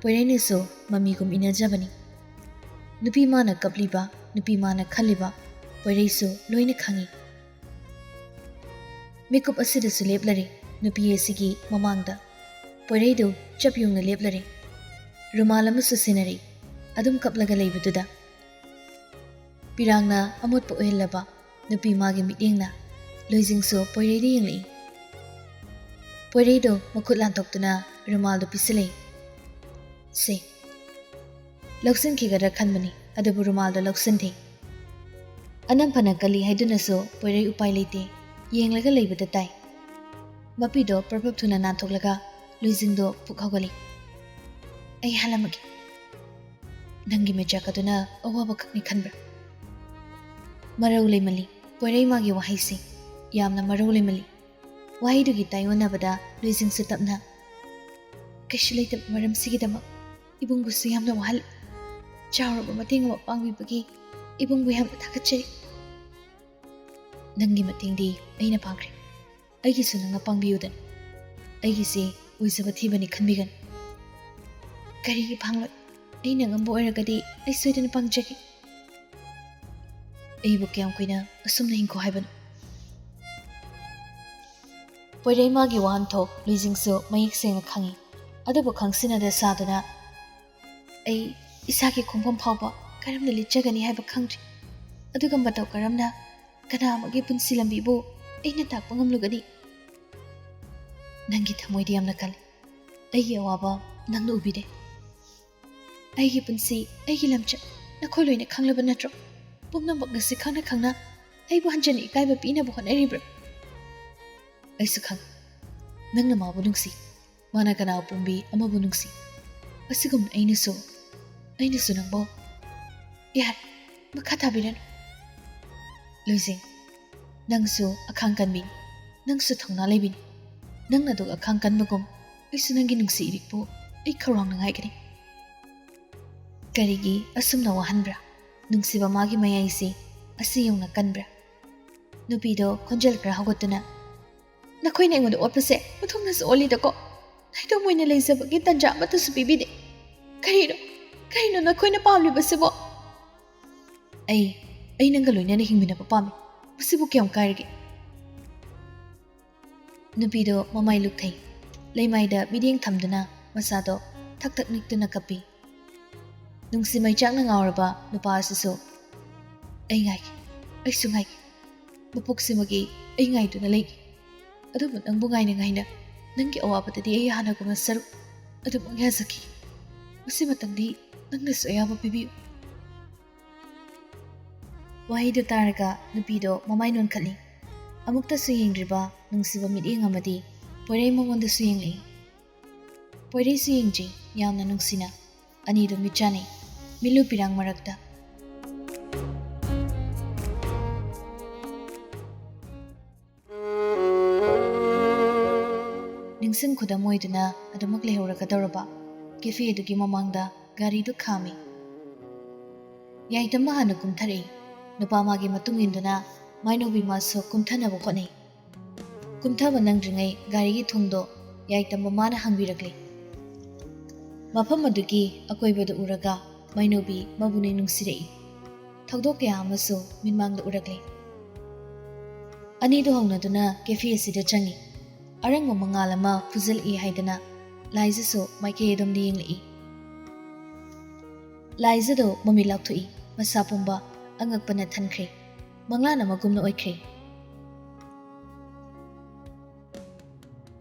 ꯄꯣꯏꯔꯩꯅꯁꯨ ꯃꯃꯤꯒꯨꯝ ꯏꯟꯅꯖꯕꯅꯤ꯫ ꯅꯨꯄꯤ ꯃꯥꯅ ꯀꯞꯂꯤꯕ, ꯅꯨꯄꯤ ꯃꯥꯅ ꯈꯜꯂꯤꯕ ꯄꯣꯏꯔꯩꯁꯨ ꯂꯣꯏꯅ ꯈꯪꯏ꯫ ꯃꯤꯀꯨꯞ ꯑꯁꯤꯗꯁꯨ ꯂꯦꯞꯂꯔꯦ ꯅꯨꯄꯤ ꯑꯁꯤꯒꯤ ꯃꯃꯥꯡꯗ꯫ ꯄꯣꯏꯔꯩꯗꯨ ꯆꯞ ꯌꯨꯡꯅ ꯂꯦꯞꯂꯔꯦ꯫ ꯔꯨꯃꯥꯜ ꯑꯃꯁꯨ ꯁꯤꯟꯅꯔꯦ꯫ ꯑꯗꯨꯝ ꯀꯞꯂꯒ ꯂꯩꯕꯗꯨꯗ ꯄꯤꯔꯥꯡꯅ ꯑꯃꯣꯠꯄ ꯑꯣꯏꯍꯜꯂꯕ ꯅꯨꯄꯤ ꯃꯥꯒꯤ ꯃꯤꯠꯌꯦꯡꯅ ꯂꯣꯏꯖꯤꯡꯁꯨ ꯄꯣꯏꯔꯩꯗ ꯌꯦꯡꯂꯛꯏ꯫ ꯄꯣꯏꯔꯩꯗꯨ ꯃꯈꯨꯠ ꯂꯥꯟꯊꯣꯛꯇꯨꯅ ꯔꯨꯃꯥꯜꯗꯨ ꯄꯤꯁꯤꯜꯂꯛꯏ꯫ "ꯁꯦ꯫" ꯂꯧꯁꯤꯟꯈꯤꯒꯗ꯭ꯔꯥ ꯈꯟꯕꯅꯤ, ꯑꯗꯨꯕꯨ ꯔꯨꯃꯥꯜꯗꯨ ꯂꯧꯁꯤꯟꯗꯦ꯫ ꯑꯅꯝ ꯐꯅ ꯀꯜꯂꯤ ꯍꯥꯏꯗꯨꯅꯁꯨ ꯄꯣꯏꯔꯩ ꯎꯄꯥꯏ ꯂꯩꯇꯦ꯫ ꯌꯦꯡꯂꯒ ꯂꯩꯕꯗ ꯇꯥꯏ꯫ ꯃꯄꯤꯗꯣ ꯄ꯭ꯔꯞ ꯄ꯭ꯔꯞ ꯊꯨꯅ ꯅꯥꯟꯊꯣꯛꯂꯒ ꯂꯨꯏꯖꯤꯡꯗꯣ ꯄꯨꯛ ꯍꯧꯒꯠꯂꯤ꯫ "ꯑꯩ ꯍꯥꯜꯂꯝꯃꯒꯦ꯫ ꯅꯪꯒꯤ ꯃꯩꯆꯥꯛ ꯑꯗꯨꯅ ꯑꯋꯥꯕ ꯈꯛꯅꯤ ꯈꯟꯕ꯭ꯔꯥ?" ꯃꯔꯧ ꯂꯩꯃꯜꯂꯤ꯫ ꯄꯣꯏꯔꯩꯃꯥꯒꯤ ꯋꯥꯍꯩꯁꯤ ꯌꯥꯝꯅ ꯃꯔꯧ ꯂꯩꯃꯜꯂꯤ꯫ ꯋꯥꯍꯩꯗꯨꯒꯤ ꯇꯥꯏꯑꯣꯟꯅꯕꯗ ꯂꯨꯏꯖꯤꯡꯁꯨ ꯇꯞꯅ, "ꯀꯩꯁꯨ ꯂꯩꯇꯕ ꯃꯔꯝꯁꯤꯒꯤꯗꯃꯛ ꯏꯕꯨꯡꯕꯨꯁꯨ ꯌꯥꯝꯅ ꯋꯥꯍꯜꯂꯤ꯫ ꯆꯥꯎꯔꯕ ꯃꯇꯦꯡ ꯑꯃ ꯄꯥꯡꯕꯤꯕꯒꯤ ꯏꯕꯨꯡꯕꯨ ꯌꯥꯝꯅ ꯊꯥꯒꯠꯆꯔꯤ꯫ ꯅꯪꯒꯤ ꯃꯇꯦꯡꯗꯤ ꯑꯩꯅ ꯄꯥꯡꯈ꯭ꯔꯦ꯫ ꯑꯩꯒꯤꯁꯨ ꯅꯪꯅ ꯄꯥꯡꯕꯤꯌꯨꯗꯅ꯫ ꯑꯩꯒꯤꯁꯦ ꯑꯣꯏꯖꯕ ꯊꯤꯕꯅꯤ ꯈꯟꯕꯤꯒꯅꯨ꯫" "ꯀꯔꯤꯒꯤ ꯐꯥꯡꯂꯣꯏ? ꯑꯩꯅ ꯉꯝꯕ ꯑꯣꯏꯔꯒꯗꯤ ꯑꯩ ꯁꯣꯏꯗꯅ ꯄꯥꯡꯖꯒꯦ꯫" "ꯑꯩꯕꯨ ꯀꯌꯥꯝ ꯀꯨꯏꯅ ꯑꯁꯨꯝꯅ ꯍꯤꯡꯈꯣ ꯍꯥꯏꯕꯅꯣ?" ꯄꯣꯏꯔꯩꯃꯥꯒꯤ ꯋꯥꯍꯟꯊꯣꯛ ꯂꯨꯏꯖꯤꯡꯁꯨ ꯃꯌꯦꯛ ꯁꯦꯡꯅ ꯈꯪꯏ꯫ ꯑꯗꯨꯕꯨ ꯈꯪꯁꯤꯟꯅꯗ ꯁꯥꯗꯨꯅ, "ꯑꯩ ꯏꯁꯥꯒꯤ ꯈꯣꯡꯐꯝ ꯐꯥꯎꯕ ꯀꯔꯝꯅ ꯂꯤꯠꯆꯒꯅꯤ ꯍꯥꯏꯕ ꯈꯪꯗ꯭ꯔꯤ꯫ ꯑꯗꯨꯒ ꯃꯇꯧ ꯀꯔꯝꯅ ꯀꯅꯥ ꯑꯃꯒꯤ ꯄꯨꯟꯁꯤ ꯂꯝꯕꯤꯕꯨ ꯑꯩꯅ ꯇꯥꯛꯄ ꯉꯝꯂꯨꯒꯅꯤ?" "ꯅꯪꯒꯤ ꯊꯃꯣꯏꯗꯤ ꯌꯥꯝꯅ ꯀꯜꯂꯤ꯫ ꯑꯩꯒꯤ ꯑꯋꯥꯕ ꯅꯪꯅ ꯎꯕꯤꯗꯦ꯫ ꯑꯩꯒꯤ ꯄꯨꯟꯁꯤ, ꯑꯩꯒꯤ ꯂꯝꯆꯠ ꯅꯈꯣꯏ ꯂꯣꯏꯅ ꯈꯪꯂꯕ ꯅꯠꯇ꯭ꯔꯣ? ꯄꯨꯝꯅꯃꯛ ꯉꯁꯤ ꯈꯪꯅ ꯈꯪꯅ ꯑꯩꯕꯨ ꯍꯟꯖꯟꯅ ꯏꯀꯥꯏꯕ ꯄꯤꯅꯕ ꯍꯣꯠꯅꯔꯤꯕ꯭ꯔꯥ?" "ꯑꯩꯁꯨ ꯈꯪꯏ꯫ ꯅꯪꯅ ꯃꯥꯕꯨ ꯅꯨꯡꯁꯤ꯫ ꯃꯥꯅ ꯀꯅꯥ ꯄꯨꯝꯕꯤ ꯑꯃꯕꯨ ꯅꯨꯡꯁꯤ꯫ ꯑꯁꯤꯒꯨꯝꯅ ꯑꯩꯅꯁꯨ, ꯑꯩꯅꯁꯨ ꯅꯪꯕꯨ꯫" "ꯌꯥꯔꯦ, ꯃꯈꯥ ꯇꯥꯕꯤꯔꯅꯨ꯫" "ꯂꯨꯏꯖꯤꯡ, ꯅꯪꯁꯨ ꯑꯈꯥꯡ ꯀꯟꯕꯤꯅꯤ꯫ ꯅꯪꯁꯨ ꯊꯧꯅꯥ ꯂꯩꯕꯤꯅꯤ꯫ ꯅꯪꯅ ꯑꯗꯨꯛ ꯑꯈꯥꯡ ꯀꯟꯕꯒꯨꯝ ꯑꯩꯁꯨ ꯅꯪꯒꯤ ꯅꯨꯡꯁꯤ ꯏꯔꯤꯛꯄꯨ ꯑꯩ ꯈꯧꯔꯥꯡꯅ ꯉꯥꯏꯒꯅꯤ꯫" "ꯀꯔꯤꯒꯤ ꯑꯁꯨꯝꯅ ꯋꯥꯍꯟꯕ꯭ꯔꯥ? ꯅꯨꯡꯁꯤꯕ ꯃꯥꯒꯤ ꯃꯌꯥꯏꯁꯤ ꯑꯁꯤ ꯌꯧꯅ ꯀꯟꯕ꯭ꯔꯥ?" ꯅꯨꯄꯤꯗꯣ ꯈꯣꯟꯖꯦꯜ ꯈꯔ ꯍꯧꯒꯠꯇꯨꯅ, "ꯅꯈꯣꯏꯅ ꯑꯩꯉꯣꯟꯗ ꯑꯣꯠꯄꯁꯦ ꯃꯊꯧꯅꯁꯨ ꯑꯣꯜꯂꯤꯗꯀꯣ꯫ ꯅꯥꯏꯇꯣꯝ ꯑꯣꯏꯅ ꯂꯩꯖꯕꯒꯤ ꯇꯟꯖꯥ ꯑꯃꯠꯇꯁꯨ ꯄꯤꯕꯤꯗꯦ꯫ ꯀꯔꯤꯅꯣ, ꯀꯔꯤꯅꯣ ꯅꯈꯣꯏꯅ ꯄꯥꯝꯂꯤꯕꯁꯤꯕꯣ?" "ꯑꯩ, ꯑꯩ ꯅꯪꯒ ꯂꯣꯏꯅꯅ ꯍꯤꯡꯃꯤꯟꯅꯕ ꯄꯥꯝꯃꯤ꯫ ꯃꯁꯤꯕꯨ ꯀꯌꯥꯝ ꯀꯥꯏꯔꯒꯦ?" ꯅꯨꯄꯤꯗꯣ ꯃꯃꯥꯏ ꯂꯨꯛꯊꯩ꯫ ꯂꯩꯃꯥꯏꯗ ꯃꯤꯠꯌꯦꯡ ꯊꯝꯗꯨꯅ ꯃꯁꯥꯗꯣ ꯊꯛ ꯊꯛ ꯅꯤꯛꯇꯨꯅ ꯀꯞꯄꯤ꯫ ꯅꯨꯡꯁꯤ ꯃꯩꯆꯥꯛꯅ ꯉꯥꯎꯔꯕ ꯅꯨꯄꯥ ꯑꯁꯤꯁꯨ, "ꯑꯩ ꯉꯥꯏꯒꯦ, ꯑꯩꯁꯨ ꯉꯥꯏꯒꯦ꯫ ꯃꯄꯣꯛꯁꯤꯃꯒꯤ ꯑꯩ ꯉꯥꯏꯗꯨꯅ ꯂꯩꯒꯦ꯫ ꯑꯗꯨꯕꯨ ꯅꯪꯕꯨ ꯉꯥꯏꯅ ꯉꯥꯏꯅ ꯅꯪꯒꯤ ꯑꯋꯥꯕꯗꯗꯤ ꯑꯩ ꯍꯥꯟꯅꯒꯨꯝꯅ ꯁꯔꯨꯛ ꯑꯗꯨꯃꯛ ꯌꯥꯖꯈꯤ꯫ ꯃꯁꯤꯃꯇꯪꯗꯤ ꯅꯪꯅꯁꯨ ꯑꯌꯥꯕ ꯄꯤꯕꯤꯌꯨ꯫" ꯋꯥꯍꯩꯗꯨ ꯇꯥꯔꯒ ꯅꯨꯄꯤꯗꯣ ꯃꯃꯥꯏ ꯅꯣꯟꯈꯠꯂꯤ꯫ ꯑꯃꯨꯛꯇꯁꯨ ꯌꯦꯡꯗ꯭ꯔꯤꯕ ꯅꯨꯡꯁꯤꯕ ꯃꯤꯠꯌꯦꯡ ꯑꯃꯗꯤ ꯄꯣꯏꯔꯩ ꯃꯉꯣꯟꯗꯁꯨ ꯌꯦꯡꯂꯛꯏ꯫ ꯄꯣꯏꯔꯩꯁꯨ ꯌꯦꯡꯗ꯭ꯔꯤ, ꯌꯥꯝꯅ ꯅꯨꯡꯁꯤꯅ꯫ ꯑꯅꯤꯗꯨ ꯃꯤꯠ ꯆꯥꯟꯅꯩ, ꯃꯤꯠꯂꯨ ꯄꯤꯔꯥꯡ ꯃꯔꯛꯇ꯫ ꯅꯤꯡꯁꯤꯡ ꯈꯨꯗꯝ ꯑꯣꯏꯗꯨꯅ ꯑꯗꯨꯃꯛ ꯂꯩꯍꯧꯔꯒꯗꯧꯔꯕ ꯀꯦꯐꯦ ꯑꯗꯨꯒꯤ ꯃꯃꯥꯡꯗ ꯒꯥꯔꯤꯗꯨ ꯈꯥꯝꯃꯤ꯫ ꯌꯥꯏꯇꯝꯕ ꯍꯥꯟꯅ ꯀꯨꯝꯊꯔꯛꯏ꯫ ꯅꯨꯄꯥ ꯃꯥꯒꯤ ꯃꯇꯨꯡ ꯏꯟꯗꯨꯅ ꯃꯥꯏꯅꯧꯕꯤ ꯃꯥꯁꯨ ꯀꯨꯝꯊꯅꯕ ꯍꯣꯠꯅꯩ꯫ ꯀꯨꯝꯊꯕ ꯅꯪꯗ꯭ꯔꯤꯉꯩ ꯒꯥꯔꯤꯒꯤ ꯊꯣꯡꯗꯣ ꯌꯥꯏꯇꯝꯕ ꯃꯥꯅ ꯍꯥꯡꯕꯤꯔꯛꯂꯤ꯫ ꯃꯐꯝ ꯑꯗꯨꯒꯤ ꯑꯀꯣꯏꯕꯗ ꯎꯔꯒ ꯃꯥꯏꯅꯧꯕꯤ ꯃꯕꯨꯛꯅꯤꯡ ꯅꯨꯡꯁꯤꯔꯛꯏ꯫ ꯊꯧꯗꯣꯛ ꯀꯌꯥ ꯑꯃꯁꯨ ꯃꯤꯠꯃꯥꯡꯗ ꯎꯔꯛꯂꯤ꯫ ꯑꯅꯤꯗꯨ ꯍꯧꯅꯗꯨꯅ ꯀꯦꯐꯦ ꯑꯁꯤꯗ ꯆꯪꯏ꯫ ꯑꯔꯪꯕ ꯃꯉꯥꯜ ꯑꯃ ꯐꯨꯖꯤꯜꯂꯛꯏ ꯍꯥꯏꯗꯅ ꯂꯥꯏꯖꯁꯨ ꯃꯥꯏꯀꯩ ꯑꯗꯣꯝꯗ ꯌꯦꯡꯂꯛꯏ꯫ ꯂꯥꯏꯖꯗꯣ ꯃꯃꯤꯠ ꯂꯥꯎꯊꯣꯛꯏ, ꯃꯁꯥ ꯄꯨꯝꯕ ꯑꯉꯛꯄꯅ ꯊꯟꯈ꯭ꯔꯦ꯫ ꯃꯪꯂꯥꯟ ꯑꯃꯒꯨꯝꯅ ꯑꯣꯏꯈ꯭ꯔꯦ꯫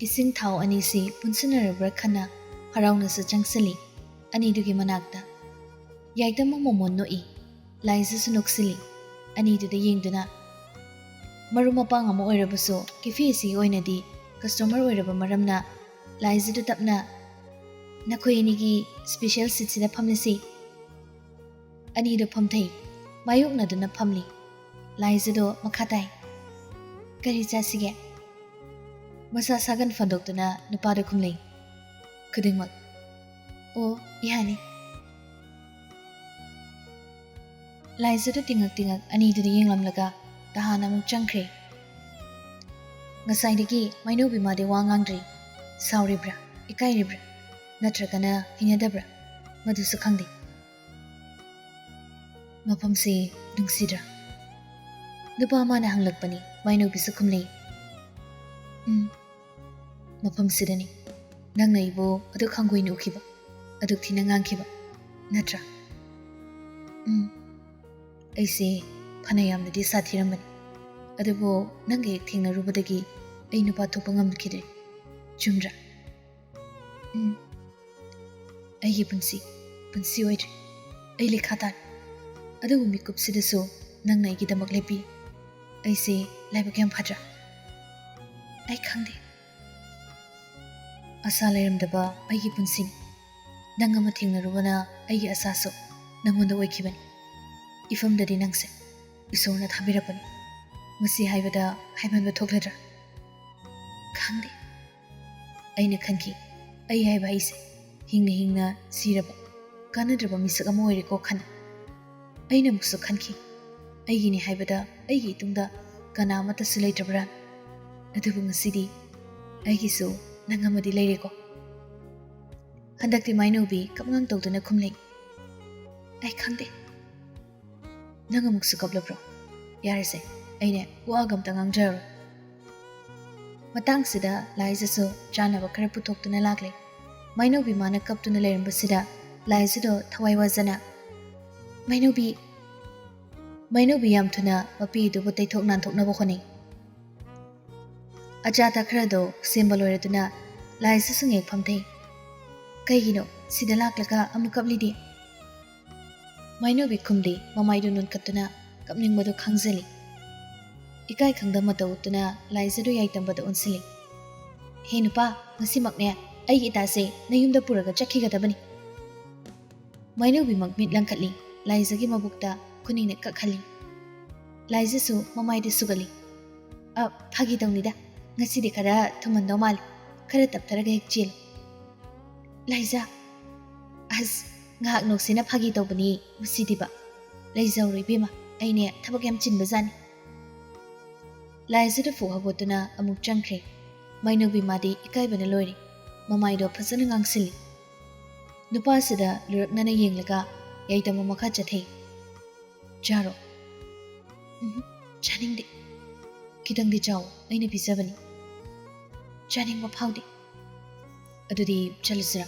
ꯏꯁꯤꯡ ꯊꯥꯎ ꯑꯅꯤꯁꯤ ꯄꯨꯟꯁꯤꯟꯅꯔꯕ꯭ꯔꯥ ꯈꯟꯅ ꯍꯔꯥꯎꯅꯁꯨ ꯆꯪꯁꯤꯜꯂꯤ꯫ ꯑꯅꯤꯗꯨꯒꯤ ꯃꯅꯥꯛꯇ ꯌꯥꯏꯇꯝꯕ ꯃꯃꯣꯟ ꯅꯣꯛꯏ꯫ ꯂꯥꯏꯖꯁꯨ ꯅꯣꯛꯁꯤꯜꯂꯤ꯫ ꯑꯅꯤꯗꯨꯗ ꯌꯦꯡꯗꯨꯅ, ꯃꯔꯨꯞ ꯃꯄꯥꯡ ꯑꯃ ꯑꯣꯏꯔꯕꯁꯨ ꯀꯦꯐꯦ ꯑꯁꯤꯒꯤ ꯑꯣꯏꯅꯗꯤ ꯀꯁꯇꯃꯔ ꯑꯣꯏꯔꯕ ꯃꯔꯝꯅ ꯂꯥꯏꯖꯗꯨ ꯇꯞꯅ, "ꯅꯈꯣꯏ ꯑꯅꯤꯒꯤ ꯁ꯭ꯄꯦꯁꯦꯜ ꯁꯤꯠꯁꯤꯗ ꯐꯝꯂꯁꯤ꯫" ꯑꯅꯤꯗꯨ ꯐꯝꯊꯩ꯫ ꯃꯥꯌꯣꯛꯅꯗꯨꯅ ꯐꯝꯂꯤ꯫ ꯂꯥꯏꯖꯗꯣ ꯃꯈꯥ ꯇꯥꯏ, "ꯀꯔꯤ ꯆꯥꯁꯤꯒꯦ?" ꯃꯁꯥ ꯁꯥꯒꯟ ꯐꯟꯗꯣꯛꯇꯨꯅ ꯅꯨꯄꯥꯗ ꯈꯨꯝꯂꯩ, "ꯈꯨꯗꯤꯡꯃꯛ꯫" "ꯑꯣ, ꯌꯥꯅꯤ꯫" ꯂꯥꯏꯖꯗꯨ ꯇꯤꯡꯉꯛ ꯇꯤꯡꯉꯛ ꯑꯅꯤꯗꯨꯗ ꯌꯦꯡꯂꯝꯂꯒ ꯇꯍꯥꯟꯅ ꯑꯃꯨꯛ ꯆꯪꯈ꯭ꯔꯦ꯫ ꯉꯁꯥꯏꯗꯒꯤ ꯃꯥꯏꯅꯧꯕꯤ ꯃꯥꯗꯤ ꯋꯥ ꯉꯥꯡꯗ꯭ꯔꯤ꯫ ꯁꯥꯎꯔꯤꯕ꯭ꯔꯥ, ꯏꯀꯥꯏꯔꯤꯕ꯭ꯔꯥ, ꯅꯠꯇ꯭ꯔꯒꯅ ꯍꯩꯅꯗꯕ꯭ꯔꯥ, ꯃꯗꯨꯁꯨ ꯈꯪꯗꯦ꯫ "ꯃꯐꯝꯁꯤ ꯅꯨꯡꯁꯤꯗ꯭ꯔꯥ?" ꯅꯨꯄꯥ ꯑꯃꯅ ꯍꯪꯂꯛꯄꯅꯤ꯫ ꯃꯥꯏꯅꯧꯕꯤꯁꯨ ꯈꯨꯝꯂꯩ, "ꯎꯝ, ꯃꯐꯝꯁꯤꯗꯅꯤ ꯅꯪꯅ ꯑꯩꯕꯨ ꯑꯗꯨꯛ ꯍꯪꯒꯣꯏꯅ ꯎꯈꯤꯕ, ꯑꯗꯨꯛ ꯊꯤꯅ ꯉꯥꯡꯈꯤꯕ, ꯅꯠꯇ꯭ꯔꯥ?" "ꯎꯝ, ꯑꯩꯁꯦ ꯐꯅ ꯌꯥꯝꯅꯗꯤ ꯁꯥꯊꯤꯔꯝꯕꯅꯤ, ꯑꯗꯨꯕꯨ ꯅꯪꯒ ꯍꯦꯛ ꯊꯦꯡꯅꯔꯨꯕꯗꯒꯤ ꯑꯩ ꯅꯨꯄꯥ ꯊꯣꯛꯄ ꯉꯝꯈꯤꯗ꯭ꯔꯦ꯫ ꯆꯨꯝꯗ꯭ꯔꯥ?" "ꯎꯝ, ꯑꯩꯒꯤ ꯄꯨꯟꯁꯤ, ꯄꯨꯟꯁꯤ ꯑꯣꯏꯗ꯭ꯔꯦ꯫ ꯑꯩ ꯂꯩꯈꯥ ꯇꯥꯔꯦ꯫ ꯑꯗꯨꯕꯨ ꯃꯤꯀꯨꯞꯁꯤꯗꯁꯨ ꯅꯪꯅ ꯑꯩꯒꯤꯗꯃꯛ ꯂꯦꯞꯄꯤ꯫ ꯑꯩꯁꯦ ꯂꯥꯏꯕꯛ ꯌꯥꯝ ꯐꯗ꯭ꯔꯥ? ꯑꯩ ꯈꯪꯗꯦ꯫ ꯑꯁꯥ ꯂꯩꯔꯝꯗꯕ ꯑꯩꯒꯤ ꯄꯨꯟꯁꯤꯅꯤ꯫ ꯅꯪ ꯑꯃ ꯊꯦꯡꯅꯔꯨꯕꯅ ꯑꯩꯒꯤ ꯑꯁꯥꯁꯨ ꯅꯪꯉꯣꯟꯗ ꯑꯣꯏꯈꯤꯕꯅꯤ꯫ ꯏꯐꯝꯗꯗꯤ ꯅꯪꯁꯦ ꯏꯁꯣꯔꯅ ꯊꯥꯕꯤꯔꯛꯄꯅꯤ꯫ ꯃꯁꯤ ꯍꯥꯏꯕꯗ ꯍꯥꯏꯃꯟꯕ ꯊꯣꯛꯂꯗ꯭ꯔꯥ? ꯈꯪꯗꯦ꯫ ꯑꯩꯅ ꯈꯟꯈꯤ, ꯑꯩ ꯍꯥꯏꯕ ꯑꯩꯁꯦ ꯍꯤꯡꯅ ꯍꯤꯡꯅ ꯁꯤꯔꯕ, ꯀꯥꯟꯅꯗ꯭ꯔꯕ ꯃꯤꯁꯛ ꯑꯃ ꯑꯣꯏꯔꯦꯀꯣ ꯈꯟꯅ꯫ ꯑꯩꯅ ꯑꯃꯨꯛꯁꯨ ꯈꯟꯈꯤ, ꯑꯩꯒꯤꯅꯤ ꯍꯥꯏꯕꯗ ꯑꯩꯒꯤ ꯏꯇꯨꯡꯗ ꯀꯅꯥ ꯑꯃꯠꯇꯁꯨ ꯂꯩꯇ꯭ꯔꯕ꯭ꯔꯥ? ꯑꯗꯨꯕꯨ ꯉꯁꯤꯗꯤ ꯑꯩꯒꯤꯁꯨ ꯅꯪ ꯑꯃꯗꯤ ꯂꯩꯔꯦꯀꯣ꯫ ꯍꯟꯗꯛꯇꯤ ꯃꯥꯏꯅꯧꯕꯤ ꯀꯞꯉꯥꯡ ꯇꯧꯗꯨꯅ ꯈꯨꯝꯂꯛꯏ, ꯑꯩ ꯈꯪꯗꯦ꯫ ꯅꯪ ꯑꯃꯨꯛꯁꯨ ꯀꯞꯂꯕ꯭ꯔꯣ? ꯌꯥꯔꯦꯁꯦ, ꯑꯩꯅꯦ ꯋꯥꯒ ꯑꯝꯇ ꯉꯥꯡꯖꯔꯔꯣꯏ꯫ ꯃꯇꯥꯡꯁꯤꯗ ꯂꯥꯏꯖꯁꯨ ꯆꯥꯅꯕ ꯈꯔ ꯄꯨꯊꯣꯛꯇꯨꯅ ꯂꯥꯛꯂꯦ꯫ ꯃꯥꯏꯅꯧꯕꯤ ꯃꯥꯅ ꯀꯞꯇꯨꯅ ꯂꯩꯔꯝꯕꯁꯤꯗ ꯂꯥꯏꯖꯗꯣ ꯊꯋꯥꯏ ꯋꯥꯖꯅ, "ꯃꯥꯏꯅꯧꯕꯤ!" ꯃꯥꯏꯅꯧꯕꯤ ꯌꯥꯝ ꯊꯨꯅ ꯃꯄꯤ ꯑꯗꯨꯕꯨ ꯇꯩꯊꯣꯛ ꯅꯥꯟꯊꯣꯛꯅꯕ ꯍꯣꯠꯅꯩ꯫ ꯑꯆꯥ ꯑꯊꯛ ꯈꯔꯗꯣ ꯁꯦꯝꯕ ꯂꯣꯏꯔꯗꯨꯅ ꯂꯥꯏꯖꯁꯨ ꯉꯦꯛ ꯐꯝꯊꯩ꯫ "ꯀꯩꯒꯤꯅꯣ ꯁꯤꯗ ꯂꯥꯛꯂꯒ ꯑꯃꯨꯛ ꯀꯞꯂꯤꯗꯤ?" ꯃꯥꯏꯅꯧꯕꯤ ꯈꯨꯝꯂꯤ, ꯃꯃꯥꯏꯗꯨ ꯅꯣꯟꯈꯠꯇꯨꯅ ꯀꯞꯅꯤꯡꯕꯗꯨ ꯈꯪꯖꯜꯂꯤ꯫ ꯏꯀꯥꯏ ꯈꯪꯗ ꯃꯇꯧ ꯎꯠꯇꯨꯅ ꯂꯥꯏꯖꯗꯨ ꯌꯥꯏꯇꯝꯕꯗ ꯑꯣꯟꯁꯤꯜꯂꯤ꯫ "ꯍꯦ ꯅꯨꯄꯥ, ꯉꯁꯤꯃꯛꯅꯦ ꯑꯩꯒꯤ ꯏꯇꯥꯁꯦ ꯅꯌꯨꯝꯗ ꯄꯨꯔꯒ ꯆꯠꯈꯤꯒꯗꯕꯅꯤ꯫" ꯃꯥꯏꯅꯧꯕꯤꯃꯛ ꯃꯤꯠ ꯂꯪꯈꯠꯂꯤ, ꯂꯥꯏꯖꯒꯤ ꯃꯕꯨꯛꯇ ꯈꯨꯅꯤꯡꯅ ꯀꯛꯍꯜꯂꯤ꯫ ꯂꯥꯏꯖꯁꯨ ꯃꯃꯥꯏꯗ ꯁꯨꯒꯠꯂꯤ꯫ "ꯑ, ꯐꯥꯒꯤ ꯇꯧꯅꯤꯗ, ꯉꯁꯤꯗꯤ ꯈꯔ ꯊꯨꯝꯍꯟꯗꯧ ꯃꯥꯜꯂꯤ, ꯈꯔ ꯇꯞꯊꯔꯒ ꯍꯦꯛ ꯆꯦꯜꯂꯨ꯫" "ꯂꯥꯏꯖ!" "ꯑꯁ, ꯉꯥꯏꯍꯥꯛ ꯅꯣꯛꯁꯦꯅ ꯐꯥꯒꯤ ꯇꯧꯕꯅꯤ, ꯃꯁꯤꯗꯤꯕ꯫ ꯂꯩꯖꯍꯧꯔꯣ ꯏꯕꯦꯝꯃ, ꯑꯩꯅꯦ ꯊꯕꯛ ꯌꯥꯝ ꯆꯤꯟꯕꯖꯥꯠꯅꯤ꯫" ꯂꯥꯏꯖꯗꯨ ꯐꯨꯛ ꯍꯧꯒꯠꯇꯨꯅ ꯑꯃꯨꯛ ꯆꯪꯈ꯭ꯔꯦ꯫ ꯃꯥꯏꯅꯧꯕꯤ ꯃꯥꯗꯤ ꯏꯀꯥꯏꯕꯅ ꯂꯣꯏꯔꯦ꯫ ꯃꯃꯥꯏꯗꯣ ꯐꯖꯅ ꯉꯥꯡꯁꯤꯜꯂꯤ꯫ ꯅꯨꯄꯥꯁꯤꯗ ꯂꯨꯔꯛꯅꯅ ꯌꯦꯡꯂꯒ ꯌꯥꯏꯇꯝꯕ ꯃꯈꯥ ꯆꯠꯊꯩ꯫ "ꯆꯥꯔꯣ꯫" "ꯎꯝ, ꯆꯥꯅꯤꯡꯗꯦ꯫" "ꯈꯤꯇꯪꯗꯤ ꯆꯥꯎ, ꯑꯩꯅ ꯄꯤꯖꯕꯅꯤ꯫" "ꯆꯥꯅꯤꯡꯕ ꯐꯥꯎꯗꯦ꯫" "ꯑꯗꯨꯗꯤ ꯆꯠꯂꯁꯤꯔꯥ?"